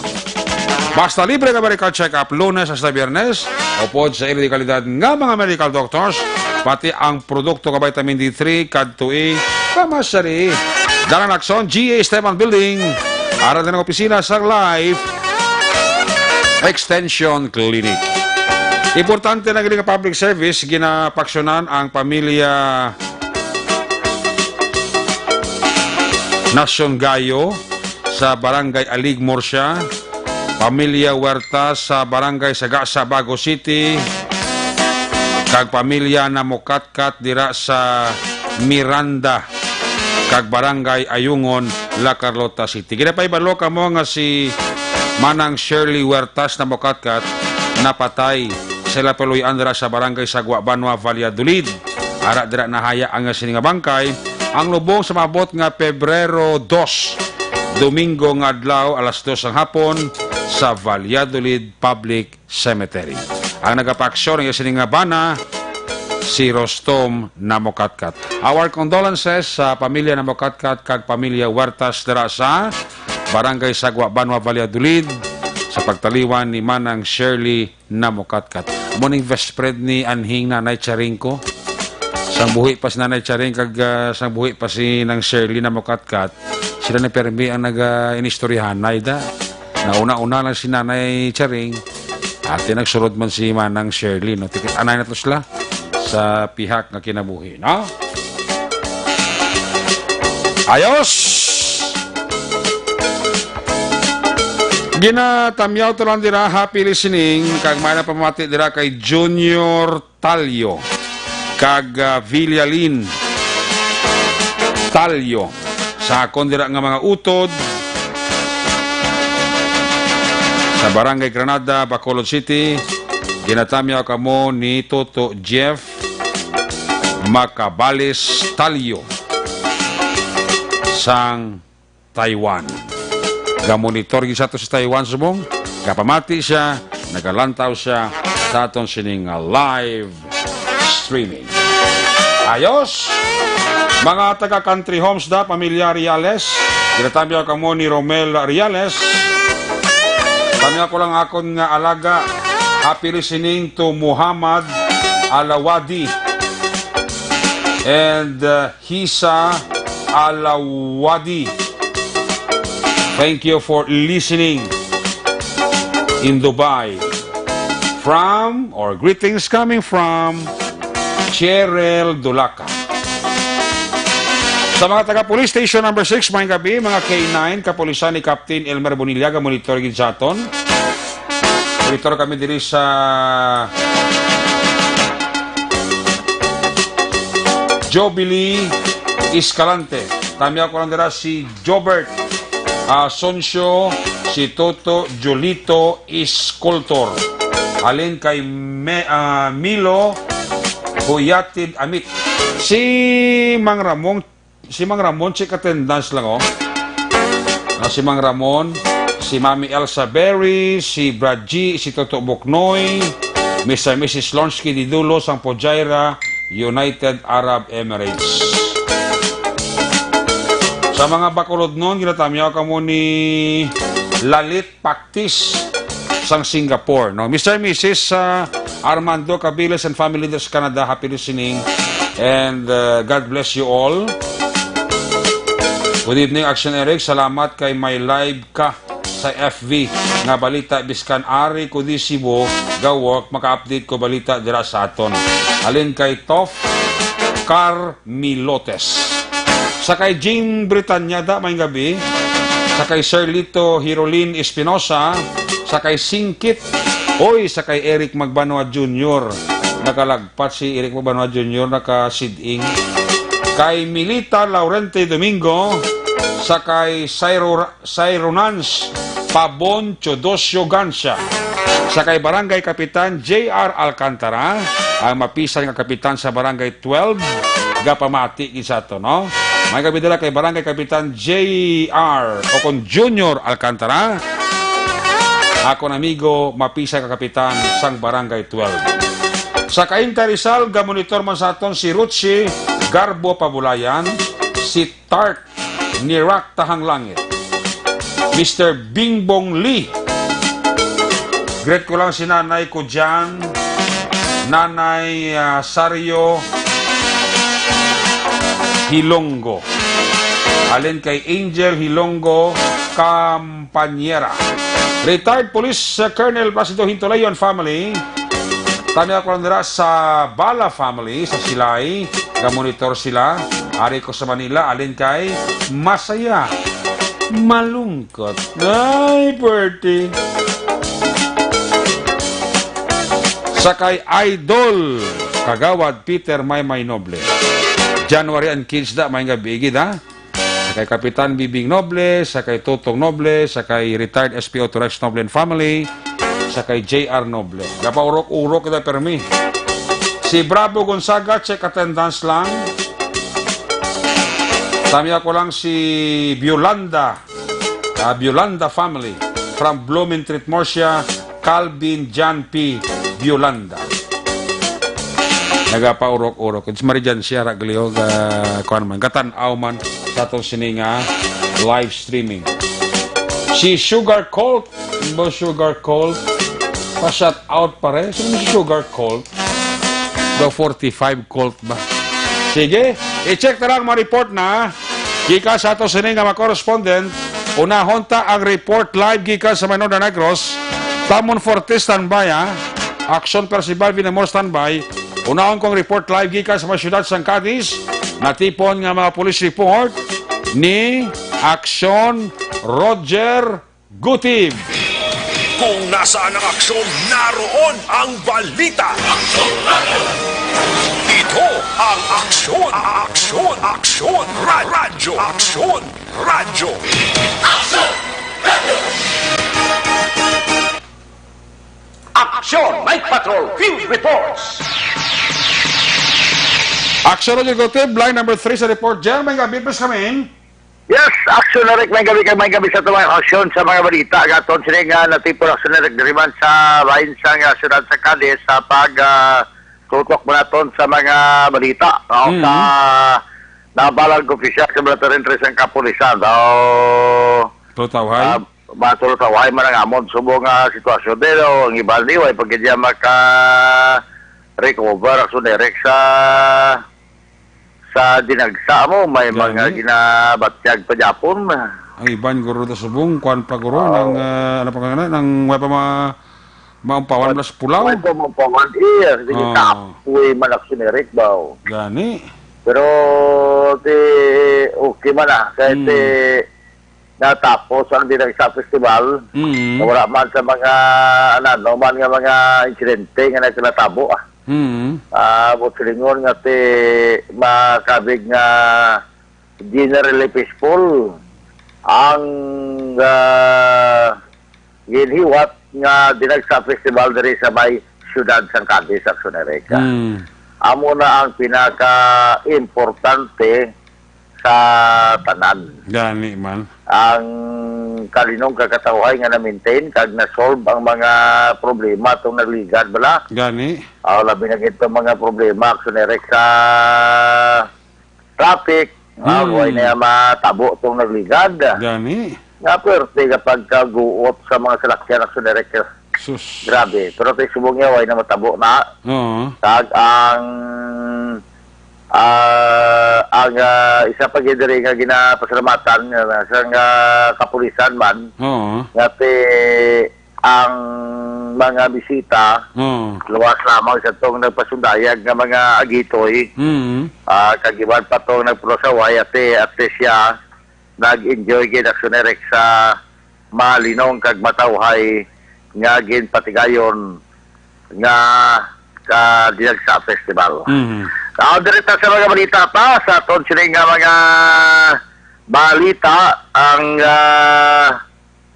Basta libre ka medical check-up Lunes hasta Biyernes, upod sa ila di kalidad nga mga medical doctors, pati ang produkto nga vitamin D three, kadtoi pamasyali. Dalan Lacson, G A Esteban Building. Ara din ang opisina sa Life Extension Clinic. Importante na gini nga public service, ginapaksyonan ang pamilya Nacion Gayo sa Barangay Alig, Murcia, pamilya Huerta sa Barangay Sagasa, Bago City, kag pamilya Namukatkat dira sa Miranda, kag Barangay Ayungon, La Carlota City. Ginapahibalo kamo nga si Manang Shirley Huertas na Mokatkat napatay sa ila paluy-an dira sa Barangay Sagwa Banwa, Valladolid. Ara dira nahaya ang sini nga bangkay. Ang lubong sa maabot nga Pebrero dos, Domingo nga adlaw, alas dos sang hapon, sa Valladolid Public Cemetery. Ang nagapaaksyon ang sini nga bana, si Rostom Namokatkat. Our condolences sa pamilya Namokatkat kag pamilya Huertas dira sa Barangay Sagwa Banwa, Valladolid, sa pagtaliwan ni Manang Shirley Namokatkat. Amo ning best friend ni anhing Nanay Charing ko. Sang buhi pa si Nanay Charing kag, ah, sang buhi pa si Nang Shirley Namokatkat, sila ni permi ang nag, ah, inistoryahanay da. Nauna-una lang si Nanay Charing, ati nagsulod man si Manang Shirley, no? Tikit anay na to sila sa pihak nga kinabuhi, no? Ayos! Ginatamyaw to lang dira, happy listening, kag may na pamati dira kay Junior Talyo kag, ah, Villalin Talyo. Sa akon dira nga mga utod, sa Barangay Granada, Bacolod City, ginatamyaw kamo ni Toto Jeff Macabales Talyo sang Taiwan. Gamonitor gid sa ato sa Taiwan subong. Gapamati siya, nagalantaw siya sa aton sining, ah, live streaming. Ayos! Mga taga Country Homes da, pamilya Reales, ginatamyaw kamo ni Romel Reales. Tamyaw ko lang akon nga alaga. Happy listening to Muhammad Alawadi and, uh, Hisa Alawadi. Thank you for listening in Dubai. From, or greetings coming from, Cheryl Dulaca. Sa mga taga Police Station Number Six, maayong gabi, mga K nine, kapulisan ni Captain Elmer Bonilla, ga-monitor gid sa aton. Monitor kami diri sa Jubilee Escalante. Tamyaw ko lang dira si Jobert Asoncio, si Toto Jolito Escultor. Halin kay Me-, ah, Milo Huyatid Amit. Si Mang Ramon, si Mang Ramon, check attendance lang, oh. Ah, si Mang Ramon, si Mami Elsa Berry, si Brad G, si Toto Buknoy, Mister Missus Lonsky Didulo, sang Fujairah, United Arab Emirates. Sa mga Bacolodnon, ginatamyaw kamo ni Lalit Paktis sang Singapore, no? Mister Missus, ah, Armando Cabiles and family sa Canada, happy listening. And, uh, God bless you all. Good evening, Action Eric. Salamat kay may live ka sa F B nga balita, biskan ari ko di Cebu ga work, maka-update ko balita dira sa aton. Halin kay Tof Car Milotes. Sa kay Jing Britanyada, maayong gabi. Sa kay Sir Lito Hirolin Espinosa. Sa kay Singkit. Oy, sa kay Eric Magbanwa Junior. Nakalagpat si Eric Magbanwa Junior, nakasiding. Kay Milita Laurente Domingo. Sa kay Sairo Sayronans Pabon Teodosio Gancia. Sa kay Barangay Kapitan J R Alcantara, ang mapisan nga kapitan sa Barangay twelve, gapamati gid sa ato, no? May gabi dala kay Barangay Kapitan J R o kon Junior Alcantara. Akon amigo, mapisan nga kapitan sang Barangay twelve. Sa Cainta Rizal, gamonitor man sa aton si Ruchi Garbo Pabulayan, si Tart ni Rock Tahanglangit, Mister Bingbong Lee. Greet ko lang si Nanay ko dyan, Nanay, ah, Sario Hilonggo. Alin kay Angel Hilonggo Campañera. Retired Police, ah, Colonel Placido Hintulayo and family. Tami ako lang dira sa Bala family, sa Silay. Ga-monitor sila. Ari ko sa Manila, alin kay masaya, malungkot. Ay, birthday. Sa kay Idol, Kagawad Peter Maymay Noble. January and kids da, may gabi, gid, ha? Kay Kapitan Bibing Noble, sa kay Tutong Noble, sa kay retired S P O to Rex Noble and family, sa kay J R Noble. Gapaurok-urok kita permi. Si Bravo Gonzaga, check attendance lang. Tami ako lang si Violanda, ah, Violanda family from Blumentritt, Murcia, Calvin John P. Violanda. Nagapaurok-urok. It's Marijan siya, Raglio, ga, kuwan man, gatan-aw man sa aton sini nga live streaming. Si Sugar Cult, ba Sugar Cult? Pa-shout out pa rin. Sino si Sugar Cult? The forty-five Cult ba? Sige, i-check na lang mga report na. Gikan sa ato sini nga mga correspondent, unahon ta ang report live gikan sa may Northern Negros. Tamon Forte, standby, ha. Action Percival Villamor, standby. Unahon kong report live gikan sa may siyudad sang Cadiz. Natipon nga mga police report ni Action Roger Gutib. Kung nasaan ang aksyon, naroon ang balita. Ito ang Aksyon, Aksyon, Aksyon, Ra-, Radyo, Aksyon, Radyo. Aksyon Night Patrol Field Reports. Aksyon, Roger Gutib, line number three sa report. Jer, may gabi, please come in. Yes, Aksyon Eric, may gabi kay may gabi sa tuwang aksyon sa mga balita. Gaton sini nga natipon Aksyon Eric diri man sa bahin sang, ah, siyudad sa Cadiz sa pag, ah, tutok man naton sa mga balita. No? Mm. Sa nabalang opisyal sa Military Entry sang Kapulisan. So, Tulutawhay? Ah, matulutawhay man ang amon subong nga sitwasyon. Pero ang iban ni, way pa gid siya maka-recover, Aksyon Eric, sa, sa dinagsa mo. May mga Gani. ginabatyag pa gyapon. Ang iban, guro, ta subong, kuwan pa, guro, Oo. nang, ah, ano pa nga na, nang way pa ma-, maumpawan, plus pulaw. Way pa maumpawan, iya. Sige, Oo. kapoy man, Aksyon Eric, baw. Gani. Pero, ti, okay man, ah. Kahit, Hmm. ti, natapos ang Dinagsa Festival. Mm. Wala man sa mga, ano, ano man nga mga insidente nga nagkatabo, ah. Mm. Ah, buot silingon nga ti makabig nga generally peaceful ang, ah, ginhiwat nga Dinagsa Festival diri sa may siyudad sang Cadiz, Aksyon Eric. Mm. Amo na ang pinaka-importante sa tanan. Gani man. Ang kalinong kag katawhay nga na-maintain kag na-solve ang mga problema atong nagligad, bala. Gani. Aw, labi na gid tong mga problema, Aksyon Eric, sa traffic. Aw, Hmm. way na matabo tong nagligad. Gani. Nga pwerte nga pagkaguot sa mga salakyan, Aksyon Eric. Sus. Grabe. Pero kay subong niya, way na matabo na. Oo. Kag ang, ah, ang, ah, isa pa gid diri nga ginapasalamatan nga sang, ah, kapulisan man, Oo. nga ti ang mga bisita, Oo. luwas lamang sa tong nagpasundayag nga mga agitoy, Mm. ah, kag iban pa tong nagpulasaway, ate, ate siya, nag-enjoy gid, Aksyon Eric, sa malinong kag matawhay nga ginpatigayon nga, ah, Dinagsa Festival. Mhm. Ah, diri ta sa mga balita pa, sa aton sini nga mga balita, ang, ah,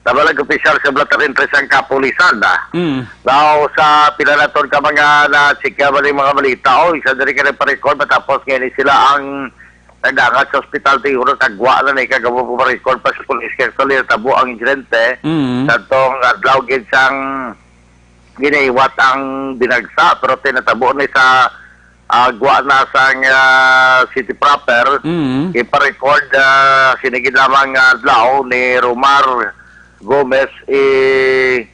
nabalang opisyal sa Blatter Interest ang kapulisan, ah. Mm. Now, sa pila naton ka mga na-check ka ba ning mga balita, oh, isa diri ka nagpa-record, matapos nga ini sila ang nagdangat sa ospital, siguro kagwa na ni, kagawa pa record pa sa police, kay actually natabo ang insidente Mm. sa tong adlaw gid sang ginahiwat ang dinagsa, pero tinatabo ni sa, ah, gwa na sang, ah, city proper. Mm. Ipa-record, ah, sini gid lamang nga adlaw ni Romar Gomez, eh,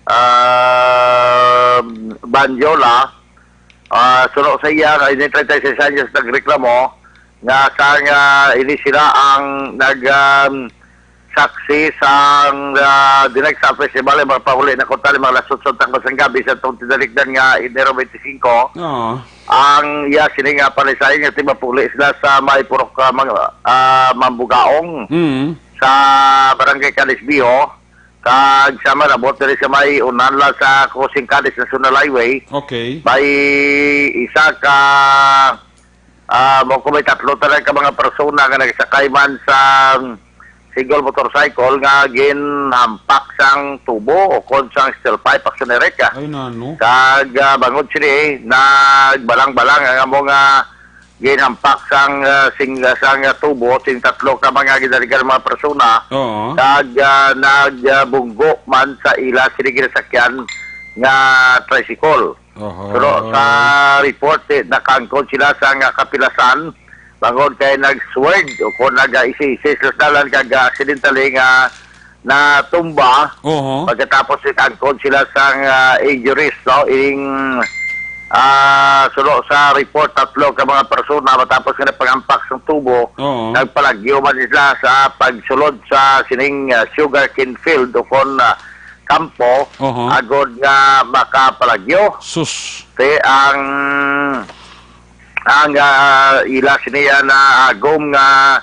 ah, Banjola, Ah, suno sa iya, nga ini treinta y seis anyos nagreklamo nga sang, ah, ini sila ang nag, um, saksi sang, ah, Dinagsa Festival, ay magpahuli na kuntani mga alas otso sang masanggabi sa tong tinalikdan nga Enero twenty-five. Oo. Ang iya sini nga panisayon nga timapuli sila sa may purok, ah, mga, ah, Mambugaong Mm. sa Barangay Calisbiho. Kag sa malabot diri sa may unahan lang sa Crossing Cadiz National Highway, Okay. may isa ka, Ah, mao ko may tatlo tanan ka mga persona nga nagsakay man sa single motorcycle nga ginhampak sang tubo o kon sang steel pipe, Action Eric, ah. Ay, nano? Kag, ah, bangod sini, nagbalang-balang ang amo nga ginhampak sang, ah, sing-, sang, ah, tubo, sing tatlo ka mga ginaligan mga persona, Oo. kag, ah, nagbunggo man sa ila sini ginasakyan nga tricycle. Aha. Pero sa report, eh, nakaangkon sila sang, ah, kapilasan, bangod kay nag-swerve o kung nag-isi-isi sila sa dalan kag, ah, accidentally nga natumba. Oho. Pagkatapos, nakaangkon sila sang, ah, injuries, no? Ining, ah, suno sa report, tatlo ka mga persona matapos nga napangampak sang tubo, Oo. nagpalagyo man sila sa pagsulod sa sining, ah, sugarcane field o kon, ah, kampo, Oho. agod nga makapalagyo. Sus. Ti ang, ang, ah, ila siniya na agom nga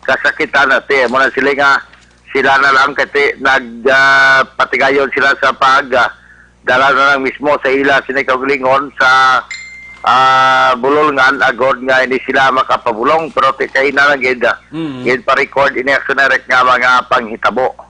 kasakitan, ati mo na sila nga sila na lang kati nag, ah, patigayon sila sa pag, ah, dala na lang mismo sa ila sini kaugalingon sa, ah, bulolngan agod nga hindi sila makapabulong, pero ti kay na lang gid, ah, Mm. gid pa-record ini, Action Eric, nga mga panghitabo.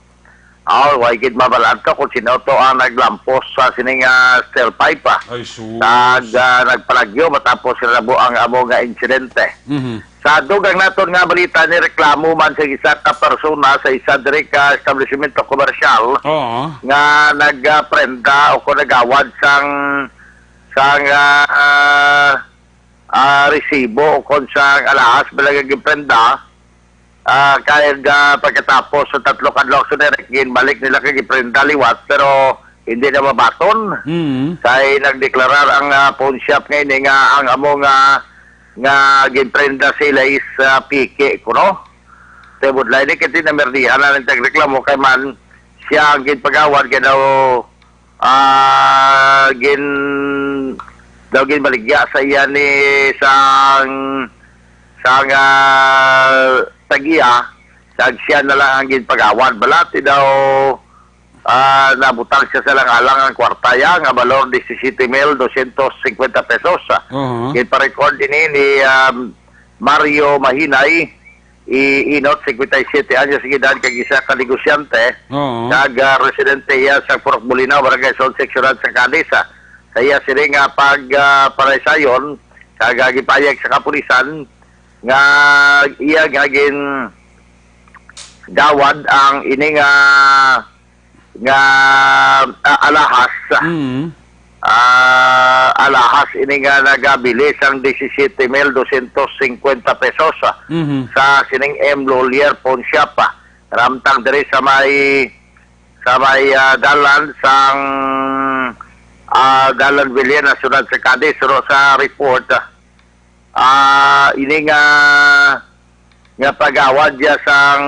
Aw, way gid mabalaan to kung sino to ang naglampos sa sining, ah, steel pipe, ah. Ay, sus. Kag, ah, nagpalagyo matapos nga nabo ang amo nga insidente. Mhm. Sa dugang naton nga balita, ni reklamo man sa isa ka persona sa isa diri ka establishmento komersyal Oo. nga nagprenda o kung nagawad sang, sang, ah, ah, resibo o kung sang alahas ba lang ang giprenda. Ah, kay, ah, pagkatapos sa tatlo ka adlaw, Action Eric, ginbalik nila kay giprenda liwat, pero hindi na mabaton. Mm. Kay nagdeklarar ang, ah, pawn shop nga ini nga ang amo nga, nga ginprenda sila is, ah, piki, kuno. Kay budlay ni kay namerdihan na lang tagreklamo kay man siya ang ginpagawad kay daw, ah, gin-, daw ginbaligya sa iya ni sang, sang, ah, tag-iya, kag siya na lang ang ginpagawad. Balati daw, ah, nabutang siya sa lang-alang ang kwarta ya nga balor disisiete mil dosyentos singkwenta pesos. Uh-huh. Ginpa-record ini ni, um, Mario Mahinay, i-, inot, singkwenta y siyete anyos ang edad, kag isa ka negosyante, Oo. kag, ah, residente iya sa Purok Bulinaw, Barangay Zone Six, Siyudad sa Cadiz, ah. Sa iya sini nga pag, ah, panaysayon, kag, ah, gipahayag sa kapulisan nga iya nga gin gawad ang ini nga, nga, ah, alahas. Mm. Ah, alahas ini nga nagabili sang disisiete mil dosyentos singkwenta pesos, ah, Mhm. sa sining M Lawyer Pawn Shop, ah. Ramtang diri sa may, sa may, ah, dalan sang, ah, dalan Villarina, siyudad sa Cadiz, pero sa report, ah, ah, ini nga, nga pagawad ya sang,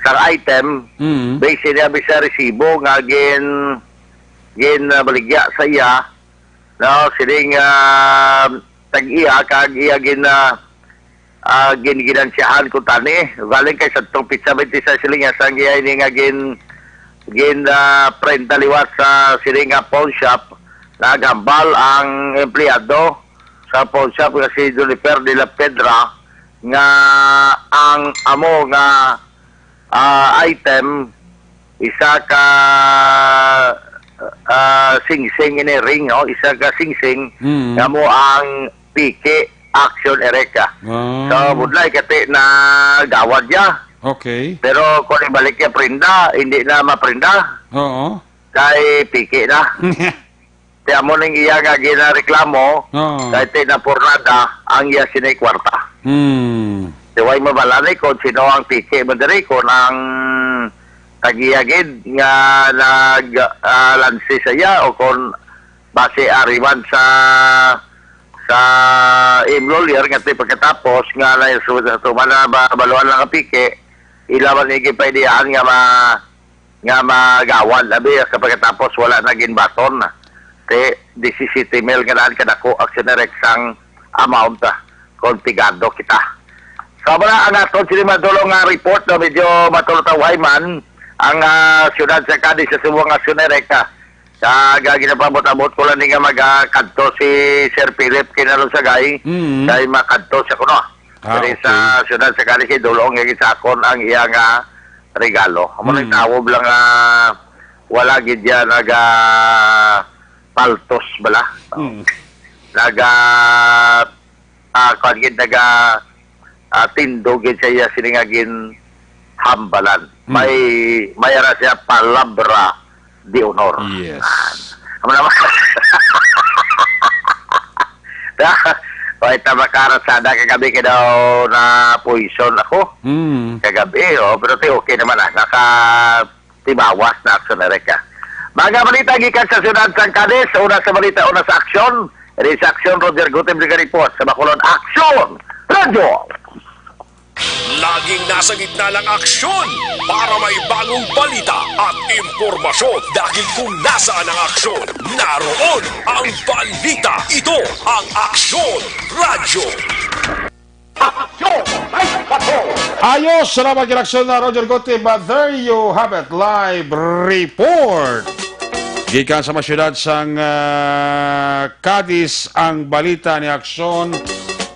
sang item, Mm. base niya sa resibo nga gin, gin, ah, baligya sa iya, no, siling, ah, tag-iya, kag iya gin, ah, ah, gin-, ginansyahan ko tani. Galing kay sadtong pitsa twenty-six siling niya sang iya ini nga gin-, gin, ah, prenda liwat sa siling nga pawn shop. Naghambal ang empleyado sa pawn shop nga si Juniper de la Pedra nga ang amo nga, ah, item, isa ka, ah, singsing ini, ring, no? Isa ka singsing Mm. nga mo ang piki, Action Eric. Ah. So, budlay kati na gawad ya. Okay. Pero kung ibalik ya prenda, hindi na maprenda. Oo. Kay piki na. Kaya mo ning iya nga ginareklamo, Oo. kay ti napurnada ang iya sini kwarta. Hmm. Di way mabalani kung sino ang piki mo diri, kung ang tag-iya gid nga nag, ah, lansi sa iya o kung base ari man sa, sa M Lawyer nga ti pagkatapos nga na, tuman na ba, baluan lang ang piki, ila man ni ginpaidiaan nga ma-, nga magawad, abi, sa pagkatapos wala na ginbaton. Ti, disisiete mil nga daan kadako, Action Eric, sang amount, ah, kung pigado kita. So, wala ang aton sini madulong nga report, no, medyo matulutaway man ang, ah, siyudad sa Cadiz sa subong, Action Eric, ah. Kag, ah, ginapabot-abot ko lang ni nga mag, ah, kadto si Sir Philip Kinalosagay, Mm. kay makadto siya kuno. Ah, Diri sa okay. siyudad sa Cadiz, kay dulong nga sa akon ang iya nga regalo. Amo nang Mm. tawo lang nga wala gid ya naga paltos bala. Mm. Naga, ah, kuwan gid, naga, ah, tindog gid sa iya sini nga ginhambalan. Hmm. May, may ara siya palabra de honor. Yes. Amo naman. Wait, ta makarasada kagabi kay daw na poison ako. Hmm. Kagabi, oh, pero ti okay naman, ah. Naka tibawas na aksyon, Eric, ah. Mga balita gikan sa siyudad sang Cadiz, una sa balita, una sa aksyon. Diri sa aksyon, Roger Gutim, nag-report sa Bacolod Aksyon Radyo. Laging nasa gitna ng aksyon para may bagong balita at impormasyon, dahil kung nasaan ang aksyon, naroon ang balita. Ito ang Aksyon Radyo. Aksyon! May bato! Ayos, salamat gid, Aksyon na Roger Gutim. But there you have it, live report. Gikan sa mga siyudad sang, ah, Cadiz ang balita ni Aksyon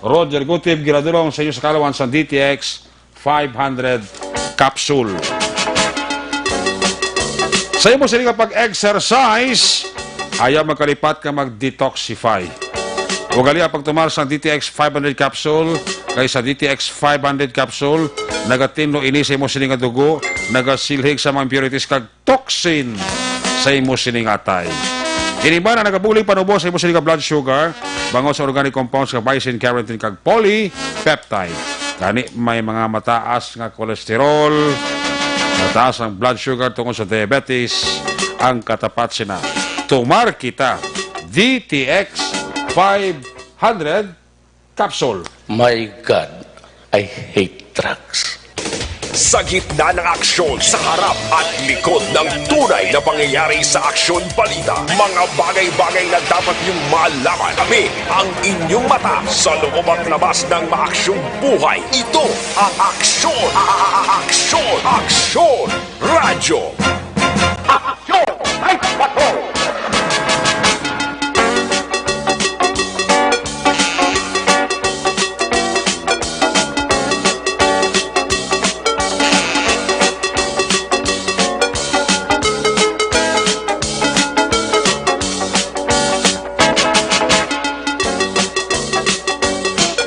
Roger Gutim, ginadulong sa inyo sa kaalaman sang D T X five hundred capsule. Sa imo sini nga pag-exercise, ayaw magkalipat nga mag-detoxify. Ugali ang pagtumar sang D T X five hundred capsule, kay sa D T X five hundred capsule, nagatinlo ini sa imo sini nga dugo, nagasilhig sa mga impurities kag toxin sa imo sini nga atay. Ini man ang nagabulig panubo sa imo sini nga blood sugar, bangod sa organic compounds nga glycine, carotene, kag polypeptide. Gani, may mga mataas nga cholesterol, mataas ang blood sugar tungod sa diabetes, ang katapat sina. Tumar kita, D T X five hundred capsule. My God, I hate drugs. Sa gitna ng aksyon, sa harap at likod ng tunay na pangyayari sa Aksyon Balita, mga bagay-bagay na dapat niyong malaman. Kami ang inyong mata sa loob at labas ng maaksyong buhay. Ito ang Aksyon, Aksyon, Aksyon Radyo. Aksyon! May bato!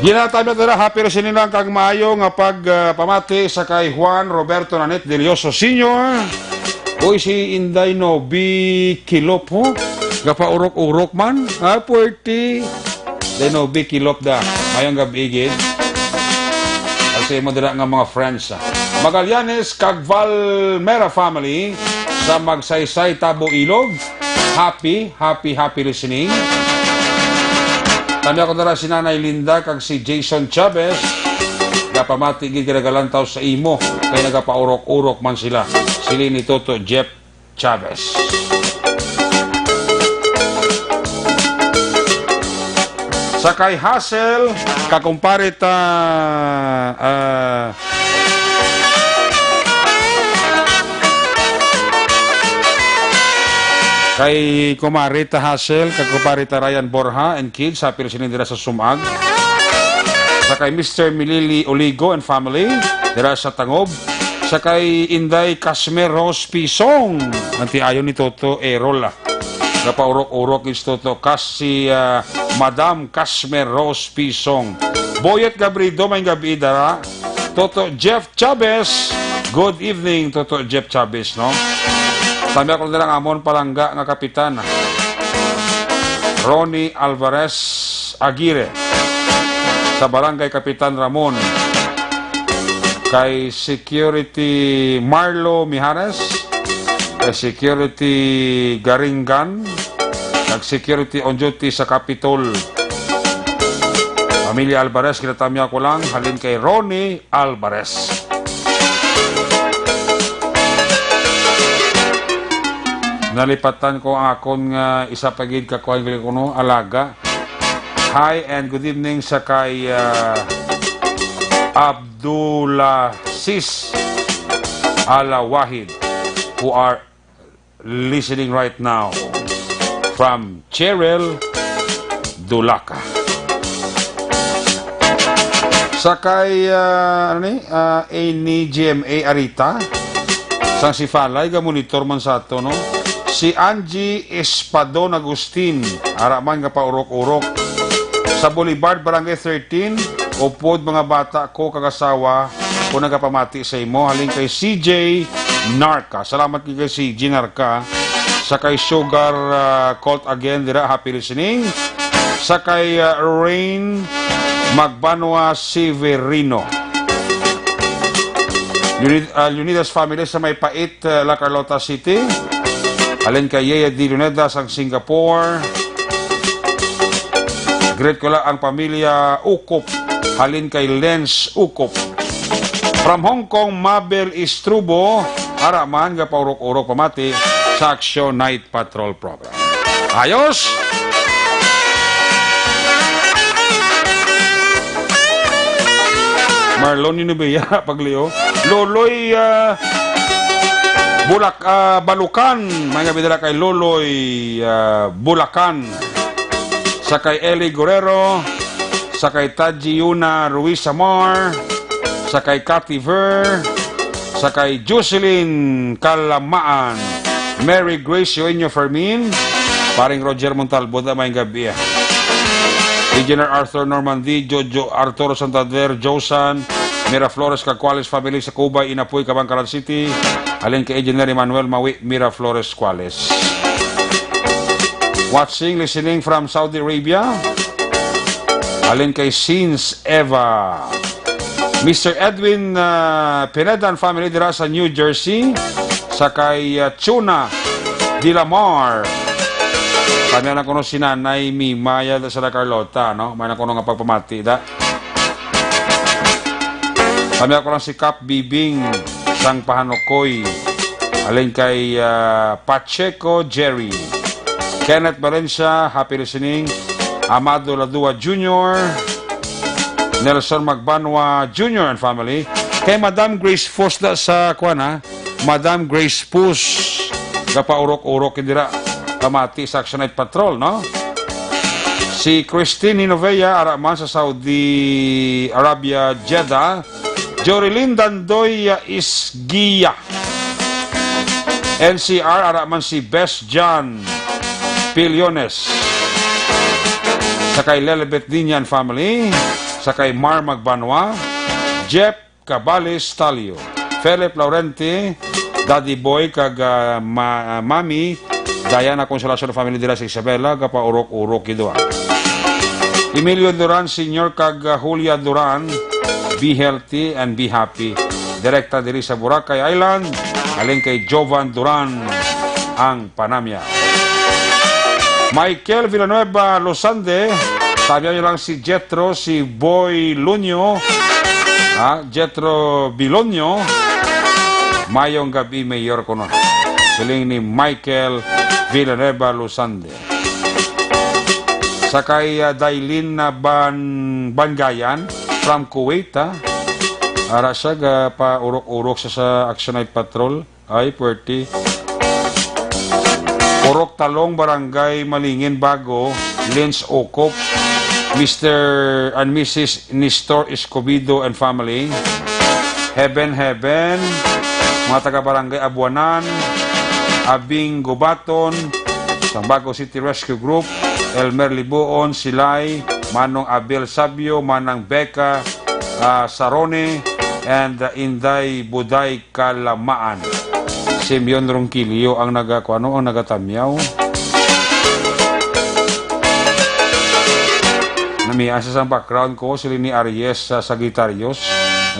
Ginatawag na dira, happy listening lang kag maayo nga pag, ah, pamati sa kay Juan Roberto Nanit Delioso Senior. Uy, si Inday Nobi Kilop, ho? Gapaurok-urok man. Ah, puwerte. Inday Nobi Kilop da. Mayong gabi, gid. At sa imo dira nga mga friends, ah. Magallanes kag Valmera family sa Magsaysay, Tabo, Ilog. Happy, happy, happy listening. Kami ako dara si Nanay Linda kag si Jason Chavez. Gapamati gid, ginagalantaw sa imo kay nagapaurok-urok man sila. Sili ni Toto Jeff Chavez. Sa kay Hassel, kakumpare ta, ah, kay Kumare ta Hassel, kag Kumare ta Ryan Borja and kids, happy listening dira sa Sumag. Sa kay Mister Milili Oligo and family, dira sa Tangob. Sa kay Inday Casmer Rose Pisong, ang tiayon ni Toto Errol, ah. Napaurok-urok is Toto Cas-, si, ah, Madam Casmer Rose Pisong. Boyet Gabrido, may gabi dara. Toto Jeff Chavez, good evening, Toto Jeff Chavez, no? Tami ako nila ang amon palangga nga kapitan, Ronnie Alvarez Aguirre. Sa Barangay Kapitan Ramon, kay Security Marlo Mijares, kay Security Garingan, kag Security on Duty sa Capitol. Pamilya Alvarez, kinatamya ko lang, halin kay Ronnie Alvarez. Nalipatan ko ang akon nga isa pa gid ka kuan, kuno, alaga. Hi and good evening sa kay, ah, Abdulaziz Alawahid, who are listening right now. from Cheryl Dulaca. Sa kay, ah, ano ni? Ah, A ni G M A Arita. Sang Sifalay, ga-monitor man sa ato, no? Si Angie Espadon Agustin, ara man nga paurok-urok. Sa Boulevard, Barangay thirteen, upod mga bata ko kag asawa ko nagapamati sa imo. Halin kay C J Narca. Salamat kay, kay C J Narca. Sa kay Sugar, ah, Cult again, dira, happy listening. Sa kay, ah, Rain Magbanwa Severino. Leonid-, ah, Leonidas family sa may Pait, ah, La Carlota City. Halin kay Yeye D. Leonidas ang Singapore. Greet ko lang ang pamilya Ukop. Halin kay Lens Ukop. From Hong Kong, Mabel Istrubo. Ara man, gapaurok-urok pamati sa Action Night Patrol Program. Ayos! Marlon Inubia, Paglio. Loloy, ah, Bulak-, ah, Balukan. May nga bidala kay Loloy, ah, Bulacan. Sa kay Eli Guerrero. Sa kay Taji Yuna Ruiz Samar. Sa kay Cathy Ver. Sa kay Jocelyn Kalamaan. Mary Grace Yoeño Fermin. Paring Roger Montalbo, da may gabi, ah. Engineer Arthur Normandy, Jojo Arturo Santander, Josan, Miraflores Cacuales family sa Cubay, Inapoy, Kabankalan City. Halin kay Engineer Emmanuel Mawi, Miraflores Cuales. Watching, listening from Saudi Arabia. Halin kay Sins Eva. Mister Edwin, ah, Pineda and family dira sa New Jersey, sa kay, ah, Chuna Dilamar. Kami na kuno si Nanay Mimaya da sa La Carlota, no? May na kuno nga pagpamati da. Kami ako lang si Kap Bibing sang Pahanukoy. Halin kay, ah, Pacheco Jerry. Kenneth Valencia, happy listening. Amado Ladua Junior, Nelson Magbanwa Junior and family. Kay Madam Grace Fusda sa, kuwan, ha? Madam Grace Pus, gapaurok-urok dira, pamati sa Action Night Patrol, no? Si Christine Hinovea, ara man sa Saudi Arabia, Jeddah. Jorilyn Dandoy Isgia. N C R, ara man si Best John Piliones. Sa kay Lelebet Niña and family. Sa kay Mar Magbanwa. Jeff Cabales Talio. Philip Laurenti, Daddy Boy, kag, ah, ma-, ah, Mami Diana Consolacion family dira sa Isabela, gapaurok-urok gid, ah. Emilio Duran Senior kag, ah, Julia Duran, be healthy and be happy. Direkta diri sa Boracay Island, halin kay Jovan Duran ang panamya. Michael Villanueva Losande, sabi niyo lang si Jethro, si Boy Lunyo, ha? Jethro Bilonyo. Mayong gabi, Mayor, kuno. Siling ni Michael Villanueva Losande. Sa kay, ah, Dailin na Ban-, Bangayan from Kuwait, ha? Ara siya, ga pa urok-urok sa, sa Action Night Patrol. Ay, puwerte. Purok Talong, Barangay Malingin Bago, Lens Okop, Mister and Missus Nestor Escobedo and family. Heaven, Heaven, mga taga Barangay Abuanan, Abing Gubaton, sang Bago City Rescue Group, Elmer Libuon, Silay, Manong Abel Sabio, Manang Becca, ah, Sarone, and, ah, Inday Buday Kalamaan. Simeon Ronquillo ang naga-, kuano, ang nagatamyaw. Namian sa sang background ko, sila ni Aries sa Sagittarios.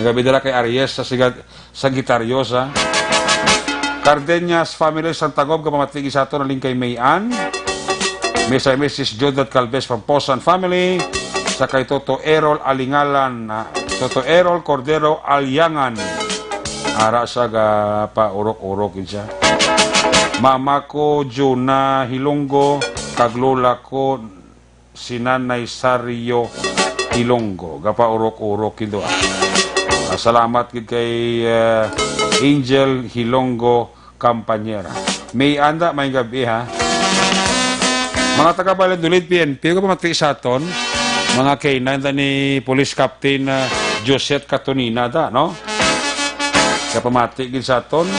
Nagabidala kay Aries sa Sigat-, Sagittarios, ha. Cardenas family sa Tagob, kapamati sa ato na Lingkay Mayan. Mister and Missus Judith Calves Pamposan family. Sa kay Toto Errol Alingalan, ha. Toto Errol Cordero Aliangan. Ara sa ga pa urok-urok siya. Mama ko, Juna Hilonggo, kag lola ko, si Nanay Sario Hilonggo. Gapaurok-urok gid, ah. Ah, salamat gid kay, eh, Angel Hilonggo Campañera. May anda, may gabi, ha. Mga taga Valladolid P N P, kapamati sa aton, mga K nine da ni Police Captain, ah, Josette Catonina da, no? Kapamati gid sa aton.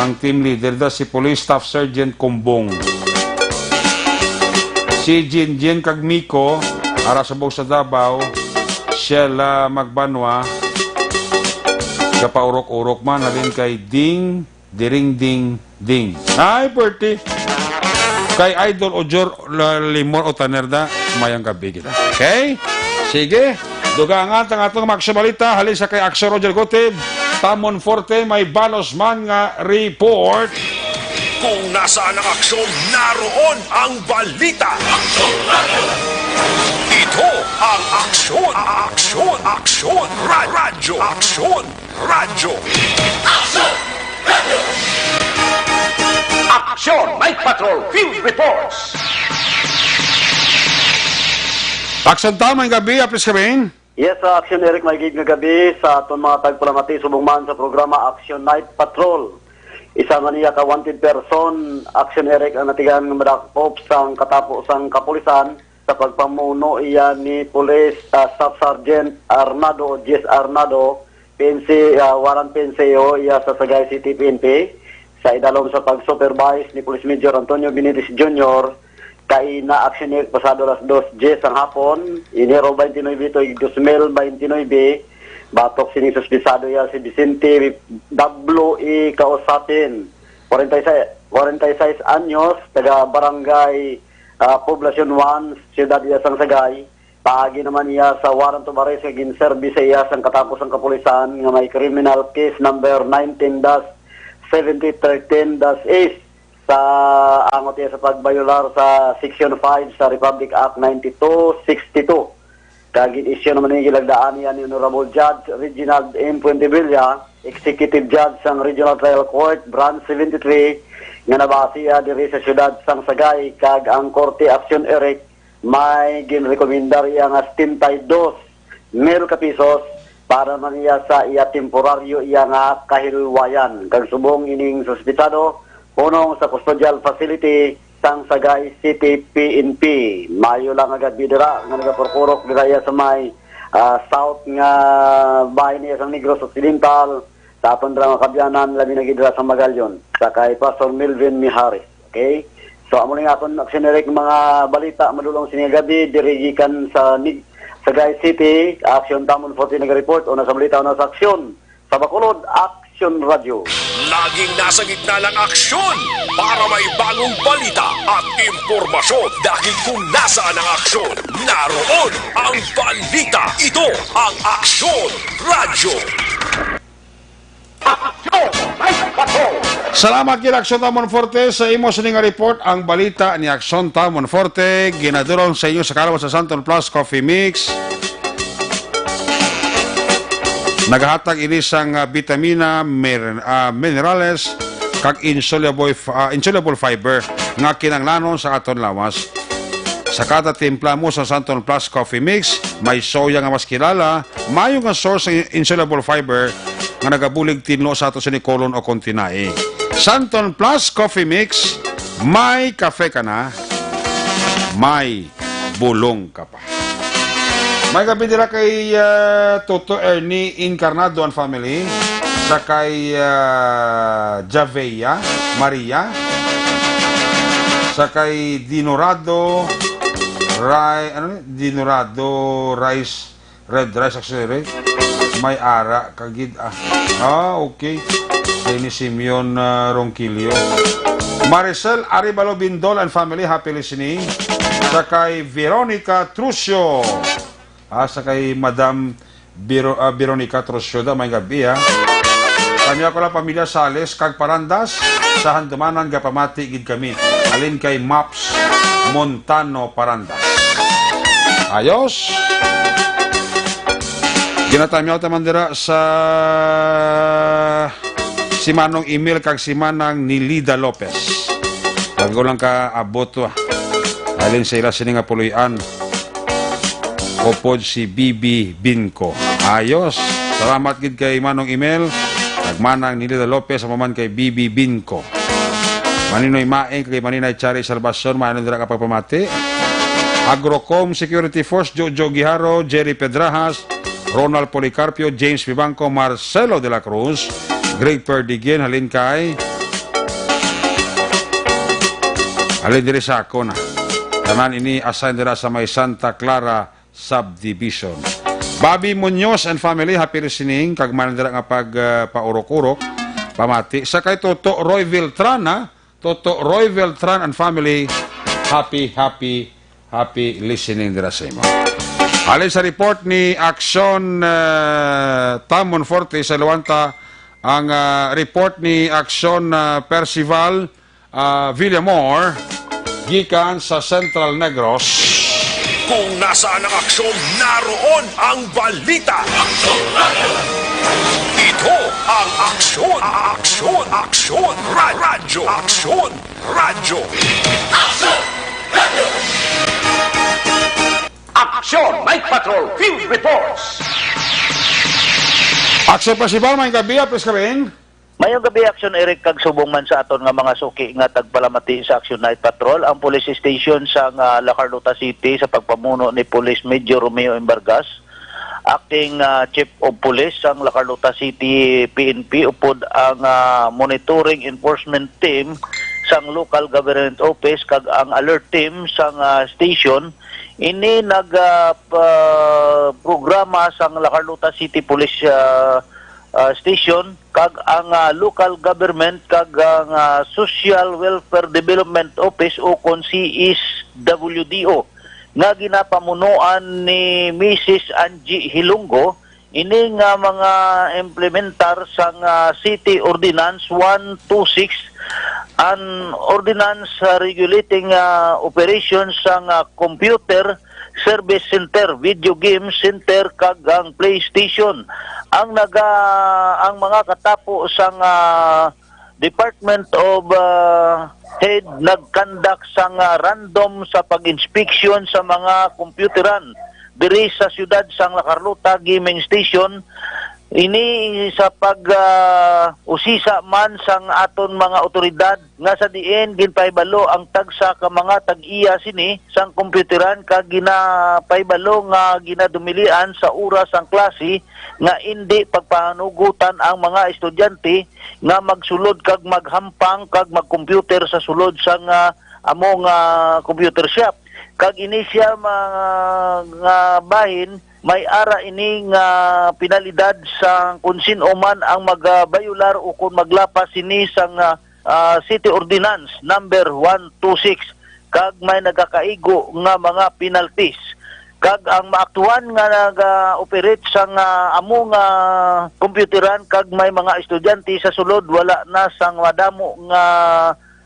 Ang team leader da si Police Staff Sergeant Kumbong. Si Jinjin kag Miko, ara subong sa Davao, Sheila Magbanwa, gapaurok-urok man, halin kay Ding Diring ding ding. Ay, pwerte. Kay Idol Ojor, la-, Limor o Tanerda, mayang gabi kita. Okay? Sige. Dugangan tang atong mga aksyon balita. Halin sa kay Aksyon Roger Gutib, Tamon Forte, may balos man nga report. Kung nasaan ang aksyon, naroon ang balita. Ito ang Aksyon, Aksyon, Aksyon, Ra-, Radyo, Aksyon. Radyo. Aksyon! Aksyon! Night Patrol Field Reports! Aksyon ta, may gabi, Apis Kabin. Yes, sa Aksyon, Eric, may gid nga gabi sa aton mga tagpalamati subong man sa programa Aksyon Night Patrol. Isa man niya ka wanted person, Aksyon, Eric, ang natigan nga madakop sang katapo sang kapulisan sa pagpamuno iya ni Police, ah, Staff Sergeant Arnado o Jess Arnado, P N C, ah, Warrant P N C O, iya sa Sagay City P N P, sa idalom sa pag-supervise ni Police Major Antonio Benitez Junior, kaina, Aksyon, Eric, pasado alas dos dies sang hapon, Enero twenty-nine tuig dos mil twenty-nine, batok sining suspitsado iya si Vicente Dablo E. Kausapin, forty-six, forty-six anyos, taga Barangay, ah, Poblacion one, Siyudad iya sang Sagay. Paagi naman niya sa warrant of arrest nga ginserbi sa iya sang katapo sang kapulisan nga may criminal case number nineteen dash seventy thirteen dash A sa angot niya sa pagbayolar sa Section five sa Republic Act ninety-two sixty-two. Kag gin-issue naman ni, gilagdaan niya ni Honorable Judge Reginald M. Fuentebella, Executive Judge sang Regional Trial Court, Branch seventy-three, nga nabase iya diri sa siyudad sang Sagay, kag ang Korte Aksyon, Eric, may ginrekomendar iya nga setenta y dos mil ka pisos para man iya sa iya temporaryo iya nga kahilwayan. Kag subong ining suspitsado, hunong sa custodial facility sang Sagay City P N P. Mayo lang nga gabi dira nga nagakurkurok dira iya sa may, ah, south nga bahin niya sang Negros Occidental, sa aton dira nga kaabyanan, labi na gid dira sa Magallanes, sa kay Pastor Melvin Mijares. Okay? So, amo lang aton Aksyon, Eric, mga balita madulong sini nga gabi, diri gikan sa Nig-, Sagay City, Aksyon Tamon forty nag-report, una sa balita, una sa aksyon. Sa Bacolod, Aksyon Radyo. Laging nasa gitna ng aksyon para may bagong balita at impormasyon. Dahil kung nasaan ang aksyon, naroon ang balita. Ito ang Aksyon Radyo. Aksyon! May patrol! Salamat gid, Aksyon Tamon Forte, sa imo sini nga report. Ang balita ni Aksyon Tamon Forte, ginadulong sa inyo sa kalaman sa Santon Plus Coffee Mix. Nagahatag ini sang, ah, bitamina, mer-, ah, minerales, kag insoluble f-, ah, insoluble fiber nga kinahanglanon sa aton lawas. Sa kada timpla mo sa Santon Plus Coffee Mix, may soya nga mas kilala, mayo nga source sa insoluble fiber nga nagabulig tinlo sa ato sini colon o kon tinai. Santon Plus Coffee Mix, may kafe ka na, may bulong ka pa. May gabi dira kay, ah, Toto Ernie Incarnado and family, sa kay, ah, Javea Maria, sa kay Dinorado Rai-, ano ni? Dinorado Rice, Red Rice, actually, may ara kagid, ah. Ah, okay. Kay ni Simeon, ah, Ronquillo. Maricel Arevalo Bindol and family, happy listening. Sa kay Veronica Trucio. Ah, sa kay Madam Vero-, ah, Veronica Trucio da, may gabi, ha. Kami ako lang pamilya Sales kag Parandas, sa handumanan gapamati gid kami. Halin kay Maps Montano Parandas. Ayos. Ginatamyaw ta man dira sa si Manong Emil kag si Manang Nilida Lopez. Bago lang ka abot to, ah. Halin sa ila sini nga puloy-an. Upod si Bibi Binco. Ayos. Salamat gid kay Manong Emil. Kag Manang Nilida Lopez, sa paman kay Bibi Binco. Maninoy Maeng kag Maninay Chari Salvacion, maayo lang dira nga pagpamati. Agrocom Security Force, Jojo Giharo, Jerry Pedrajas, Ronald Policarpio, James Vivanco, Marcelo de la Cruz, Greg Perdigin, halin kay, halin diri sa ako na. Tanan ini assign dira sa may Santa Clara Subdivision. Bobby Muñoz and family, happy listening. Kag man dira nga pag, ah, paurok-urok, pamati. Sa kay Toto Roy Viltrana, Toto Roy Viltran and family, happy, happy, happy listening dira sa imo. Halin sa report ni Aksyon, ah, Tamon Forte sa Luanta, ang, ah, report ni Aksyon, ah, Percival, ah, Villamor, gikan sa Central Negros. Kung nasaan ang aksyon, naroon ang balita. Ito ang Aksyon, Aksyon, Aksyon, Ra-, Radyo, Aksyon, Radyo. Aksyon Night Patrol Field Reports. Aksyon Percival, may gabi, please come in. Mayong gabi, Aksyon Eric, kag subong man sa aton nga mga suki nga tagpalamati sa Aksyon Night Patrol, ang police station sa nga La Carlota City sa pagpamuno ni Police Major Romeo Embargas, acting, ah, Chief of Police sang La Carlota City P N P, upod ang, ah, monitoring enforcement team sang local government office kag ang alert team sang, ah, station, ini nag, ah, pa-, programa sang La Carlota City Police, ah, ah, Station kag ang, ah, local government kag ang, ah, Social Welfare Development Office, ukon C S W D O, nga ginapamunuan ni Missus Angie Hilonggo. Ini nga mga implementar sang, ah, City Ordinance one two six, an ordinance, ah, regulating, ah, operations sang, ah, computer service center, video game center, kag ang PlayStation. Ang naga-, ang mga katapo sang, ah, Department of, ah, Head nagkandak sang, ah, random sa pag-inspeksyon sa mga kompyuteran diri sa siyudad sang La Carlota Gaming Station. Ini sa pag, ah, usisa man sang aton mga otoridad nga sa diin ginpahibalo ang tagsa ka mga tag-iya sini sang kompyuteran kag ginapahibalo nga ginadumilian sa oras sang klase nga indi pagpahanugutan ang mga estudyante nga magsulod kag maghampang kag magkompyuter sa sulod sang, ah, amo nga computer shop. Kag ini siya mga nga bahin may ara ini nga penalidad sa kung sin-o man ang magabayular o kung maglapas sini sang, ah, ah, City Ordinance number one two six, kag may nagakaigo nga mga penalties. Kag ang maaktuhan nga naga-operate sang, ah, amo nga kompyuteran kag may mga estudyante sa sulod, wala na sang madamo nga,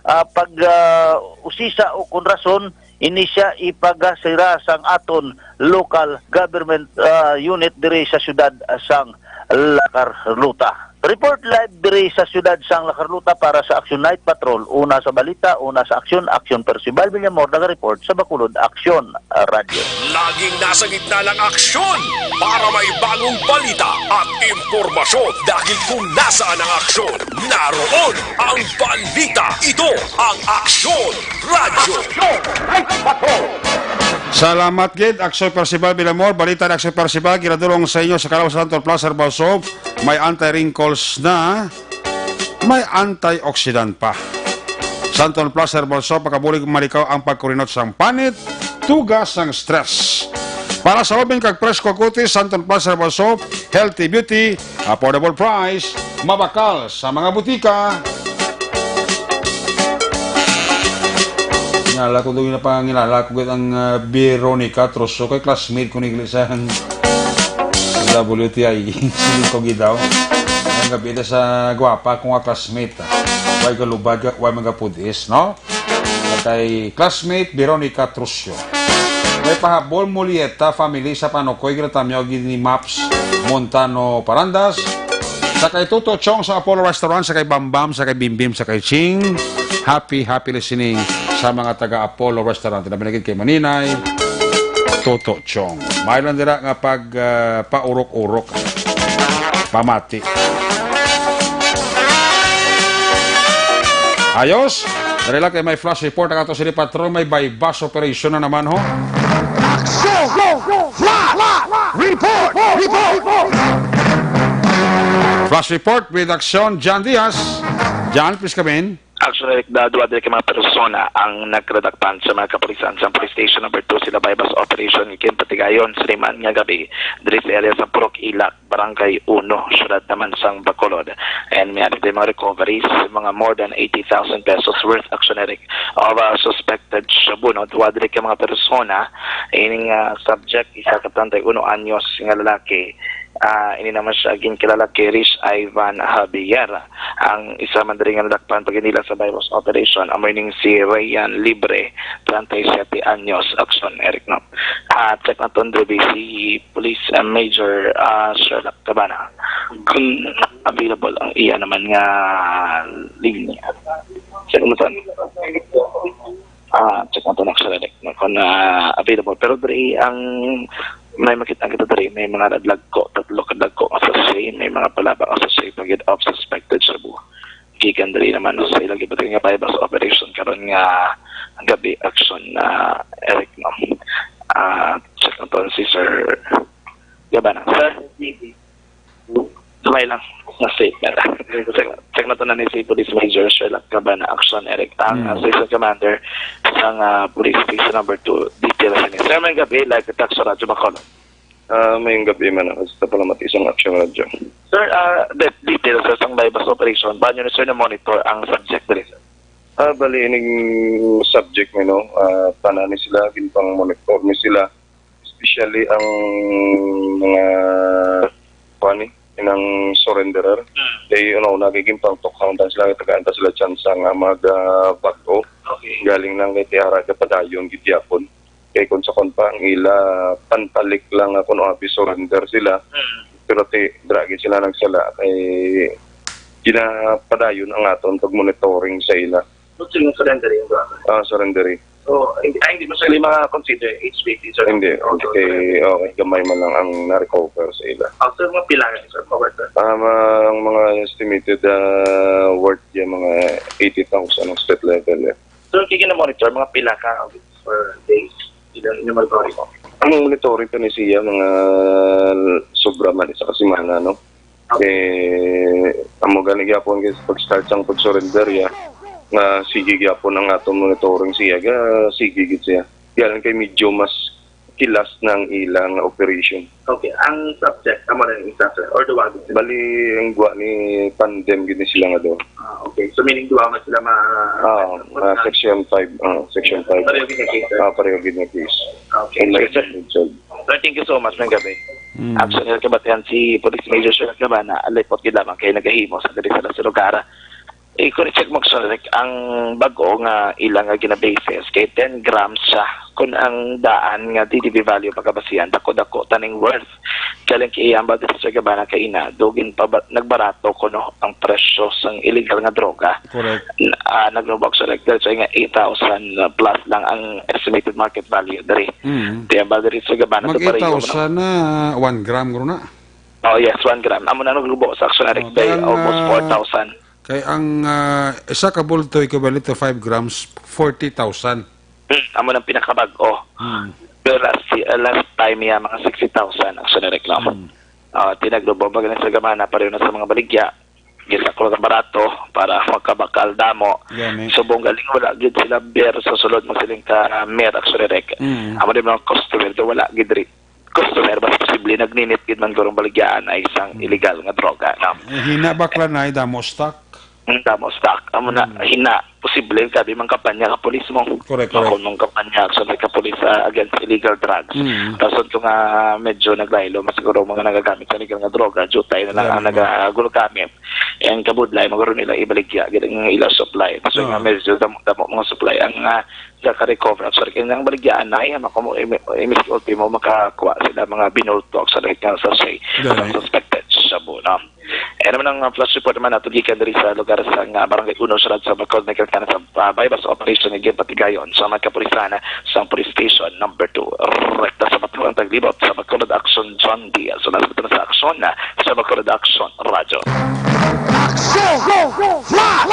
ah, pag, ah, usisa o kon rason, ini siya ipagasira sang aton local government, ah, unit diri sa siyudad sang La Carlota. Report live diri sa siyudad sang La Carlota para sa Action Night Patrol, una sa balita, una sa aksyon, Action Percival Villamor, naga-report sa Bacolod Action Radio. Laging nasa gitna ng aksyon para may bagong balita at impormasyon. Dahil kung nasaan ang aksyon, naroon ang balita. Ito ang Aksyon Radyo. Salamat gid, Aksyon Percival Villamor. Balita ni Aksyon Percival, ginadulong sa inyo sa Kalaw Santon Plus Herbal Soap. May anti-wrinkles na, may antioxidant pa. Santon Plus Herbal Soap, makabulig malikaw ang pagkurinot sang panit, tuga sang stress. Para sa hoben kag presko kutis, Santon Plus Herbal Soap, healthy beauty, affordable price, mabakal sa mga butika. Ngala ko doon na pangilala ko gid ang, ah, Veronica Troso kay classmate ko ni Glisang W T I. Sige ko gid daw. Ang gabi na sa gwapa ko nga classmate, ah. Way galubad, way magapudis, no? Kay classmate Veronica Trusio. May pahabol Mulieta family sa Panukoy, ginatamyaw gid ni Maps Montano Parandas. Sa kay Toto Chong sa Apollo Restaurant, sa kay Bambam, sa kay Bimbim, sa kay Ching. Happy, happy listening sa mga taga Apollo Restaurant. Labi na gid kay Maninay, Toto Chong. May lang dira nga pag, ah, paurok-urok. Pamati. Ayos? Dali lang kay may flash report ang ato sini patrol, may buy-bust operation na naman ho. Action! Flash! Report! Report! Flash report with Action John Diaz. John, please come in. Action, Eric, da, duwa diri ka mga persona ang nagkadakpan sa mga kapulisan sa Police Station Number Two. Sila buy-bust operation nga ginpatigayon sa liman nga gabi diri sa area sa Purok Ilak, Barangay Uno, syudad naman sang Bacolod. And may added mga recoveries, mga more than eighty thousand pesos worth, Action, Eric, of uh, suspected shabu, no? Duwa diri ka mga persona, ining uh, subject, isa ka treinta y uno anyos nga lalaki. Ah, ini naman siya ginkilala kay Rich Ivan Javier. Ang isa man diri nga nadakpan paghinila sa buy-bust operation, amo ining si Rayan Libre, treinta y siete anyos, Action, Eric, no? Ah, check naton diri si Police, ah, Major, ah, Sherlock Cabana kung available ang iya naman nga linya. Check mo saan? Ah, check naton, Action, Eric, no, kung, ah, available. Pero diri ang may makita kita diri, may mga nadlagko, tatlo ka dagko nga sachet, may mga palaba nga sachet pa gid of suspected shabu. Gikan diri naman sa ilang gibatian nga buy-bust operation karon nga gabi, Action, ah, Eric, no? Ah, check naton si Sir Gabana. Sir, gamay lang. Nasa check, check naton na ni si Police Major Sherlock Cabana, Action, Eric, ang Mm. Assistant Commander sang, ah, Police Station Number Two. Details ni Sir, may gabi, live attack sa Radyo Bacolod. Ah, may gabi man ako sa palamat isang Action Radyo. Sir, ah, de- details sa sang buy-bust operation, ba nyo na, sir, na monitor ang subject diri, sir? Ah, bali, ining subject ni, no, ah, tanan ni sila, ginpang-monitor ni sila, especially ang mga, kuwan ni, inang surrenderer. Hmm. Kay, una-una, kay ginpang-tukhaw ta sila, tagaan ta sila chance nga mag, ah, bag-o. Okay. Galing lang kay Tiara, kapadayon, gidyapon. Kay kung sa kon pa, ang ila, pantalik lang nga kung abi surrender sila. Hmm. Pero ti, dra gid sila nagsala, kay ginapadayon ang aton pag-monitoring sa ila. Gusto yung surrendering, bro? Ah, surrendering. So, hindi, ay, hindi mo sila mga consider H P T, sir? Hindi. Okay, okay, gamay man lang ang na-recover sa ila. Ah, sir, mga pila yan, sir? Mga worth, sir? Ah, ma-, ang mga estimated, ah, worth yan, mga eighty thousand ang street level, eh. Sir, kaya na-monitor, mga pila ka per days? Ilang, ilang monitoring mo? Ang monitoring pa ni siya, mga sobra man, isa ka semana, no? Eh, amo gani gyapon, guys, pag-start sang pag-surrender ya, nga sige gyapon ang aton monitoring siya, ga sige gid siya. Galing kay medyo mas kilas na ang ilang operation. Okay, ang subject, amo na yung isa, sir, or duwa gid sila? Bali, ang gwa ni tandem gid ni sila nga do. Ah, okay. So, meaning duwa man sila ma-, Ah, ma-, ah, section five, ah, section five. Pareho gid nga case, sir? Ah, pareho gid nga case. Okay. Sir, thank you so much, may gabi. Mm. Action, Eric, kabatian si Police Major Sherlock Cabana, ang lipot gid lamang kay nagahimo sa diri sa, sa lugar. I-correct check mo, Action, Eric, ang bag-o nga ilang nga ginabasis kay ten grams siya. Kung ang daan nga D D V value pagkabasihan, dako-dako taning worth. Galing kay iyang bag-o, Sir Cabana, kay ina, dugin pa ba, nagbarato kuno ang presyo sang illegal nga droga. Correct. N-, ah, naglubog sa Rector, so nga eight thousand plus lang ang estimated market value diri. Mm. Tiyan ba diri sa Gabana? Mag eight thousand na, one gram, guro na. Oh, yes, one gram. Amo na naglubo sa Action, Eric, Oh, kay kaya almost nga, four thousand. Kay ang, ah, isa ka bulto equivalent to five grams, forty thousand. Hmm, amo nang pinakabag-o. Hmm. Pero last, uh, last time niya, mga sixty thousand ang sinireklamo. Hmm. Ah, tinaglubo, baga na sa Gabana, pareho na sa mga baligya. Gisaklo ka barato para makabakal damo. Gani. Subong galing wala gid sila beer sa sulod, magsiling ka, Mer, actually, Rek. Mm. Amo din mga customer, do wala gid ri-, customer, mas posible nagninit gid man gurong baligyaan ay isang Mm. illegal nga droga, no? Eh, hina bakla na, eh, damo stock. Ang damo stock. Amo na, Mm. hina, posible, sabi, mga kampanya ka pulis mo. Correct, correct. Kung mga kampanya, actually, ka pulis, ah, against illegal drugs. Mm. Rason ko nga medyo naglaylo, mas siguro mga nagagamit sa illegal nga droga, jutay na lang Grabe ang mo. nagagulgamit. Ang kabudlay, magkaroon nila ibaligya, gid ang ilang supply. So, Oh. nga medyo damo, damo mga supply ang, ah, naka-recover. So, kaya ang baligyaan na, yan, makamu-, imi-, imis ultimo, makakuha sila mga binulto, sa nga sa say, Gani. sa suspected shabu, no? Eh, naman ang, ah, flash report naman nato gikan diri sa lugar sa nga Barangay Uno, Siyudad sa Bacol, nagkakana sa, ah, buy-bust operation nga ginpatigayon sa mga kapulisan sa Police Station Number Two. Rekta sa Bacol ang taglibot sa Bacolod Action, John Diaz. So, nasa sa Action, sa Bacolod Action Radio. Go! Flash!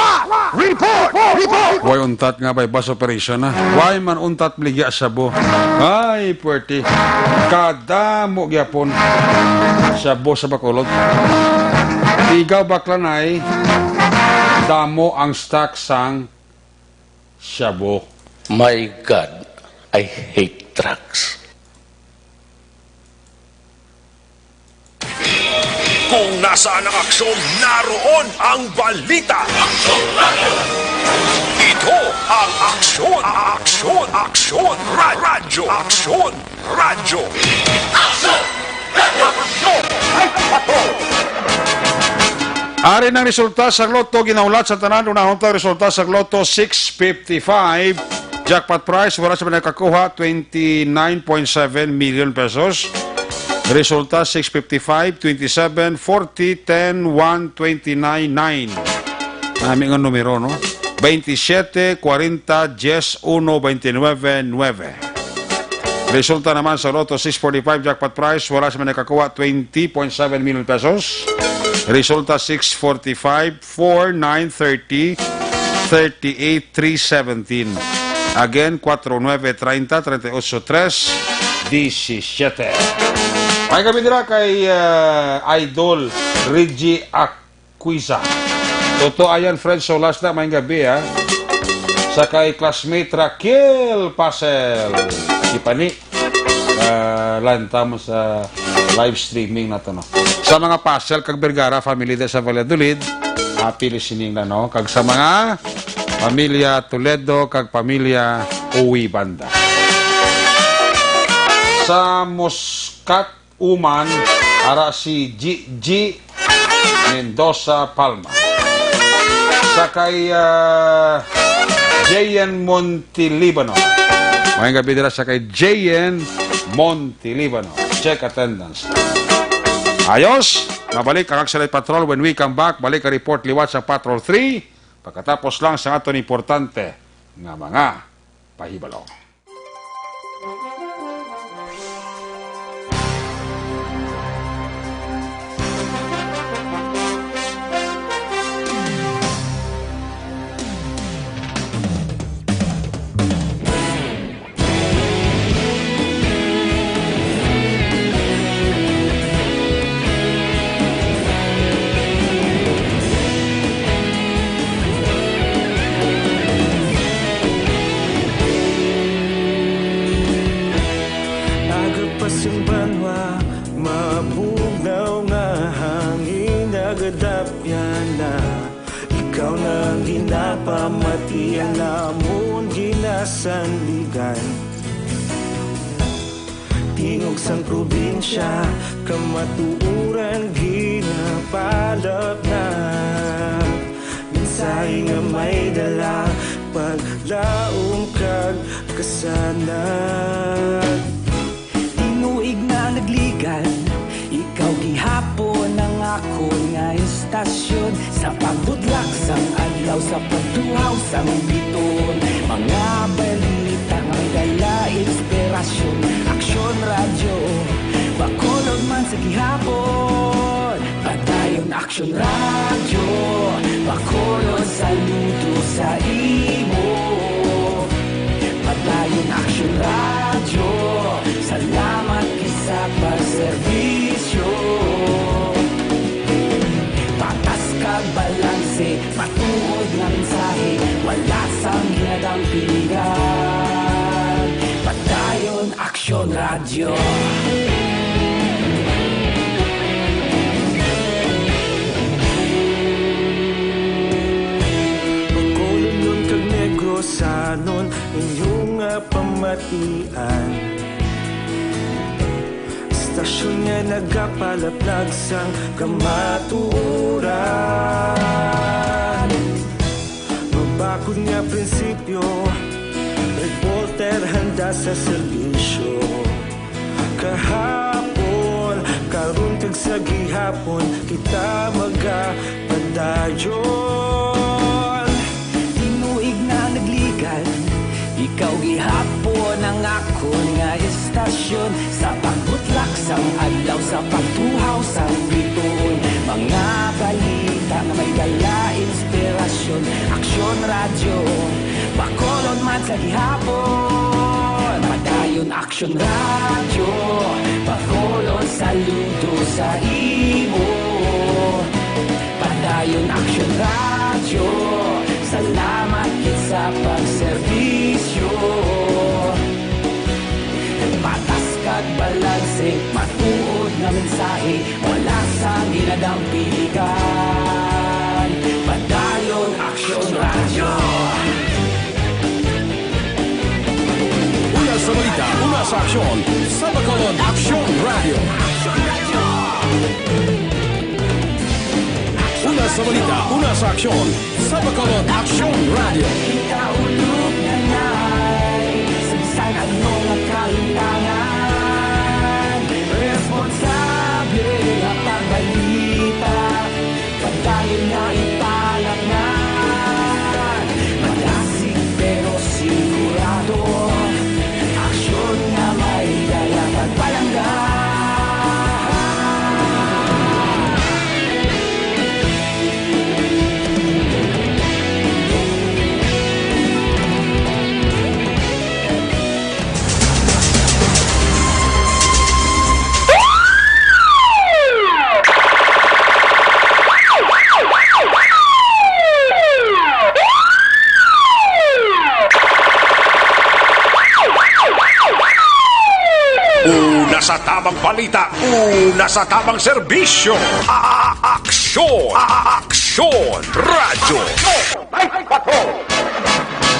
Report! Report! Way untat nga bay bus operation na. Way man untat baligya sa shabu. Ay, puwerte. Kadamo gyapon shabu sa Bacolod. Tigaw Baklanay, damo ang stock sang shabu. My God, I hate drugs. Kung nasaan ang aksyon, naroon ang balita. Ito ang Aksyon, Aksyon, Aksyon, Ra-, Radyo, Aksyon, Radyo. Ari ang resulta sa Lotto, ginahulat sa tanan, unahon ta resulta sa Lotto six fifty-five. Jackpot prize, wala sa nakakuha, twenty-nine point seven million pesos. Resulta, six fifty-five, twenty-seven, forty, ten, one, twenty-nine, nine. Nami nga numero, no? Twenty-siete, kwarenta, diyes, uno, twenty-nueve, nueve. Resulta naman sa Lotto six forty-five jackpot prize, wala sa may nakakuha, twenty point seven million pesos. Resulta six forty-five, four, nine, thirty, thirty-eight, three seventeen. Again, kuwatro nuebe, treinta, treinta y ocho, tres, disisiete. May gabi dira kay, ah, Idol Reggie Aquisa. Toto Ayan Fred Solas na, may gabi, ha. Sa kay classmate Raquel Pasel. Ipani. Ah, lanta mo sa live streaming na to, no? Sa mga Pasel kag Vergara family de sa Valladolid, happy listening na, no? Kag sa mga pamilya Toledo kag pamilya Uwi Banda. Sa Muscat, Uman, ara si G G Mendoza Palma. Sa kay, ah, J N Montilibano. Maayong gabi dira sa kay J N Montilibano. Check attendance. Ayos, mabalik ang Action Patrol when we come back. Balik ang report liwat sa Patrol three. Pagkatapos lang sa aton importante nga mga pahibalo. Aga pa sing banwa, mabugnaw nga hangin, nagadapyan na. Ikaw na ang ginapamati, ang amon ginasandigan. Tingog sang probinsya, kamatuoran ginapalapnag. Mensahe nga may dala, paglaom kag kasanag. Tinuig na nagligad, ikaw gihapon ang akon nga istasyon. Sa pagbutlak sang adlaw, sa pagtuhaw sang bituon, mga balita nga may dala inspirasyon. Aksyon Radyo, Bacolod man sa gihapon. Padayon Aksyon Radyo, Bacolod, saludo sa imo. Padayon Aksyon Radyo, salamat gid sa pagserbisyo. Patas kag balanse, matuod nga mensahe, wala sang ginadampingan. Padayon Aksyon Radyo. Bacolodnon kag Negrosanon, inyo nga pamatian. Istasyon nga nagapalaplag sang kamatuoran. Mabakod nga prinsipyo, reporter handa sa serbisyo. Kahapon, karon kag sa gihapon, kita magapadayon. Tinuig na nagligad, ikaw gihapon ang akon nga istasyon. Sa pagbutlak sang adlaw, sa pagtuhaw sang bituon, mga balita nga may dala Aksyon Radyo, Bacolod man sa gihapon. Padayon Aksyon Radyo, Bacolod saludo sa imo. Padayon Aksyon Radyo, salamat gid sa pagserbisyo. Patas kag balanse, matuod nga mensahe, wala sang ginadampigan. Padayon Aksyon Radyo. Una sa balita, una sa aksyon, sa Bacolod Aksyon Radyo. Una sa balita, una sa aksyon, sa Bacolod Aksyon Radyo. Ikaulog na ngay, sa bisan ano nga kahintangan, responsable nga pagbalita, padayon nga ipalakngan, madasig pero sigurado, aksyon nga may dala kag palangga. Una sa tamang balita, una sa tamang serbisyo, a-, a-, aksyon, a-, a-, aksyon, radyo.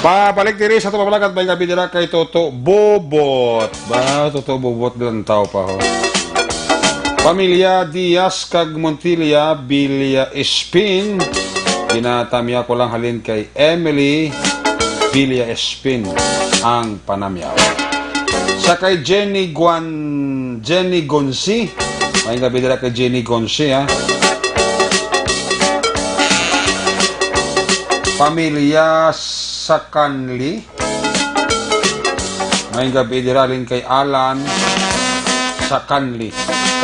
Pabalik diri sa aton pamalakat, may gabi dira kay Toto Bobot. Ba, Toto Bobot lang tao pa, ho. Pamilya Diaz kag Montilla, Villa Espin. Ginatamya ko lang halin kay Emily Villa Espin ang panamyaw. Sa kay Jenny Guan-, Jenny Gonsi. May gabi dira kay Jenny Gonsi, ha. Pamilya Sakanli. May gabi dira halin kay Alan Sakanli.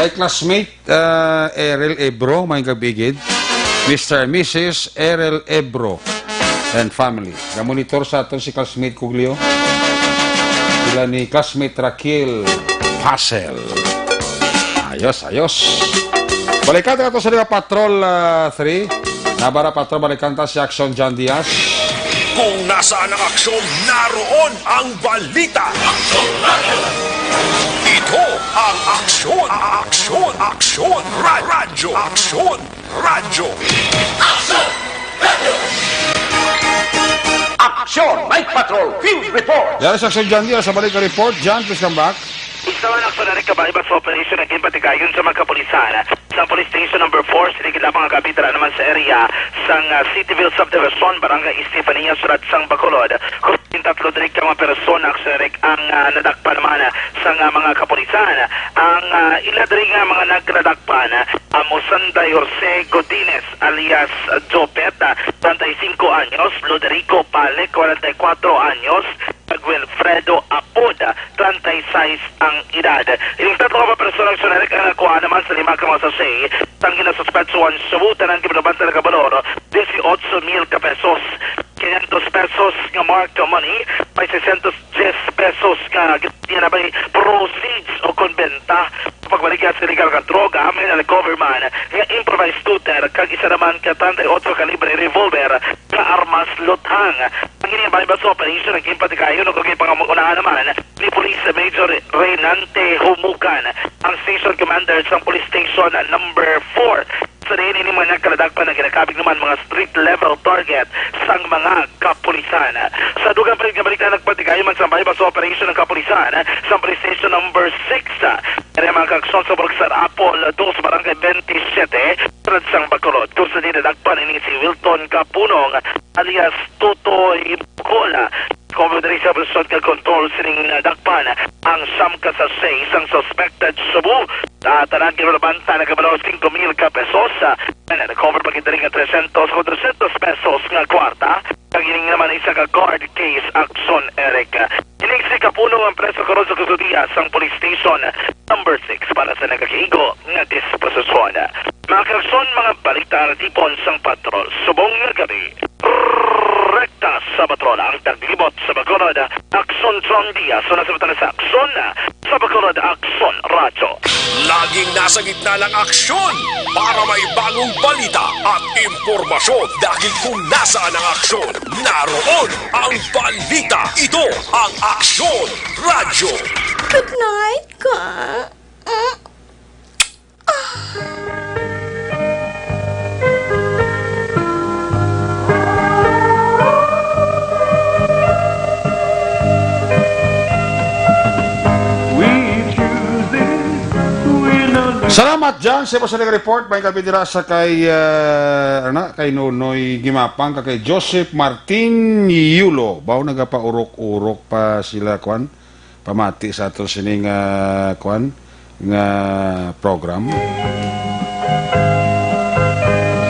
Kay classmate, ah, Errol Ebro, may gabi gid. Mister and Missus Errol Ebro and family. Ga-monitor sa aton si classmate Cuglio. Sila ni classmate Raquel Pasel. Ayos, ayos. Balikan ta to sa mga Patrol, ah, three. Nabara Patrol, balikan ta si Aksyon John Diaz. Kung nasaan ang aksyon, naroon ang balita. Ito ang Aksyon, Aksyon, Aksyon, Ra-, Radyo, Aksyon, Radyo. Aksyon, Mike Patrol, Field Report. Yan sa Aksyon John Diaz, sa balik ka report. John, please come back. Isa man ang sunari kabaybay sa operasyon nga ginpatigayon sa mga kapulisan sa Police Station Number Four, siligid lamang nga kapitra naman sa area sang, ah, Cityville Subdivision, Barangay Estefania, Surat sang Bacolod. Kung tatlo diri ka mga persona ang sunari ang, ah, nadakpan naman sang, ah, mga kapulisan. Ang, ah, ila diri nga mga nagkadakpan, ah, amo Sanday Jose Godinez alias Jopet, ah, treinta y cinco anyos, Loderico Pale, cuarenta y cuatro anyos, kag Wilfredo Apod, treinta y seis ang edad. Ining tatlo ka mga persona ang sunari ang nakuha naman sa lima ka mga sachet sang ginasuspetsuhan shabu, tanan ginabanta nga balor, dieciocho mil ka pesos, quinientos pesos nga marked money, may seiscientos diez pesos nga ginabay proceeds o kon benta. Pagbaligya sa illegal nga droga, may na-recover man nga improvised two ten kag isa naman ka treinta y ocho kalibre revolver nga armas luthang. Ang ini nga baybay sa operasyon ang ginpatigayon ug ginpangamunahan naman ni Police Major Renante Humugan, ang Station Commander sang Police Station Number Four. Sa diin ini mga nagkadakpan nga ginakabig naman mga street level target sang mga kapulisan. Sa dugang pa nga balita, nagpatigayon man sa baybay sa operasyon ang kapulisan sa Police Station Number Six. Kaya mga kaaksyon sa Barangay San Apol, dos, Barangay twenty-seven, Surat sang Bacolod, kung sa diin nadakpan ini si Wilton Kapunong alias Totoy Bukol. Cover diri sa operasyon kag kontrol sining nadakpan ang siyam ka sachet sang suspected shabu. Ah, tanan ginabanta nga balor cinco mil ka pesos. Ah, na-recover pa gid diri nga trescientos, quatrocientos pesos nga kwarta. Kag ining naman isa ka guard case, Aksyon Eric. Ining si Kapunong ang preso karon sa kustodiya sang Police Station Number Six para sa nagakaigo nga disposisyon. Mga kaaksyon, mga Balita tipon sang patrol. Subong nga gabi, rekta sa patrol ang taglibot sa Bacolod, Aksyon John Diaz. Una sa butang sa Aksyon sa Bacolod, Aksyon Radyo. Laging nasa gitna ng aksyon para may bagong balita at impormasyon. Dahil kung nasaan ang aksyon, naroon ang balita. Ito ang Aksyon Radyo. Good night, ka. Mm. Salamat, John, sa imo sa report. May kapidira sa kay, ah, ano, kay Nonoy Gimapang, kag kay Joseph Martin Yulo. Baw nagapaurok-urok pa sila, kwan? Pamati sa ato sining, ah, kwan nga program.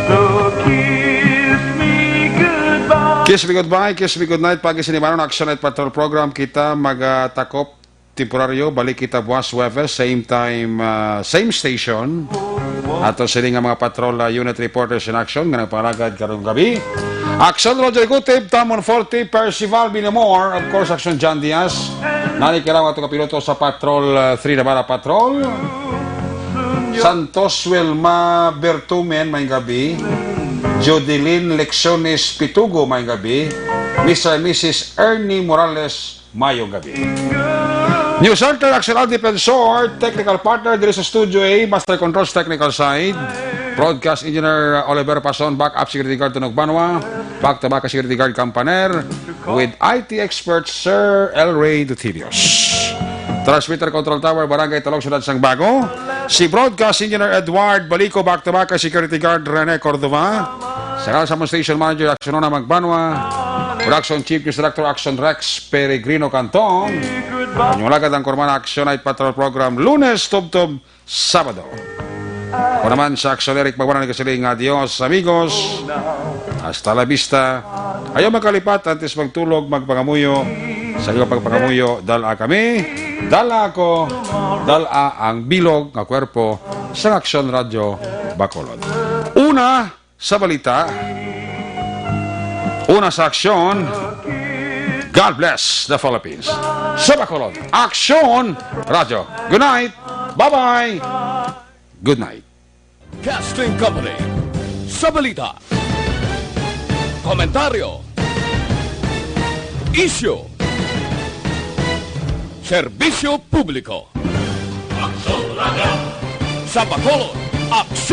So kiss me goodbye. Kiss me goodbye, kiss me goodnight. Pagi sini banon Action Night Patrol program, kita magatakop temporaryo. Balik kita buwas Huwebes, same time, ah, same station. Ato sini nga mga patrol, ah, unit reporters in action nga nagpangalagad karong gabi. Action Roger Gutib, Tamon Forte, Percival Binamor, of course, Action John Diaz. Nani kailangan ato kapiloto sa Patrol, uh, three Navarra Patrol. Santos Wilma Bertumen, may gabi. Judeline Lecciones Pitugo, may gabi. Mister and Missus Ernie Morales, mayong gabi. News Center, Axel Al Defensor, technical partner diri sa Studio A, Master Controls technical side. Broadcast Engineer Oliver Pason, backup security guard Tunog Banwa, back to back security guard Kampaner, with I T expert Sir El Rey Dutilios. Transmitter Control Tower, Barangay Talog, Siyudad sang Bago. Si Broadcast Engineer Edward Balico, back to back security guard Rene Cordova. Sa ngalan sa among station manager, Action Ona Magbanwa. Production Chief News Director, Action Rex Peregrino Cantong. Inyong alagad ang Kurmana Action Night Patrol Program, Lunes tubtob Sabado. Ako naman sa Action Eric Magbanwa nagasiling nga, "Adios, amigos. Hasta la vista." Ayaw magkalipat, antes magtulog, magpangamuyo. Sa iyo pagpangamuyo, dala kami, dala ako, dala ang bilog nga kwerpo sa Action Radio Bacolod. Una sa balita, una sa aksyon, God bless the Philippines. Sa Bacolod, Action Radio. Good night. Bye-bye. Good night. Casting Company. Sa balita, komentaryo, isyu, serbisyo publiko. Aksyon Radio. Sa Bacolod, Aksyon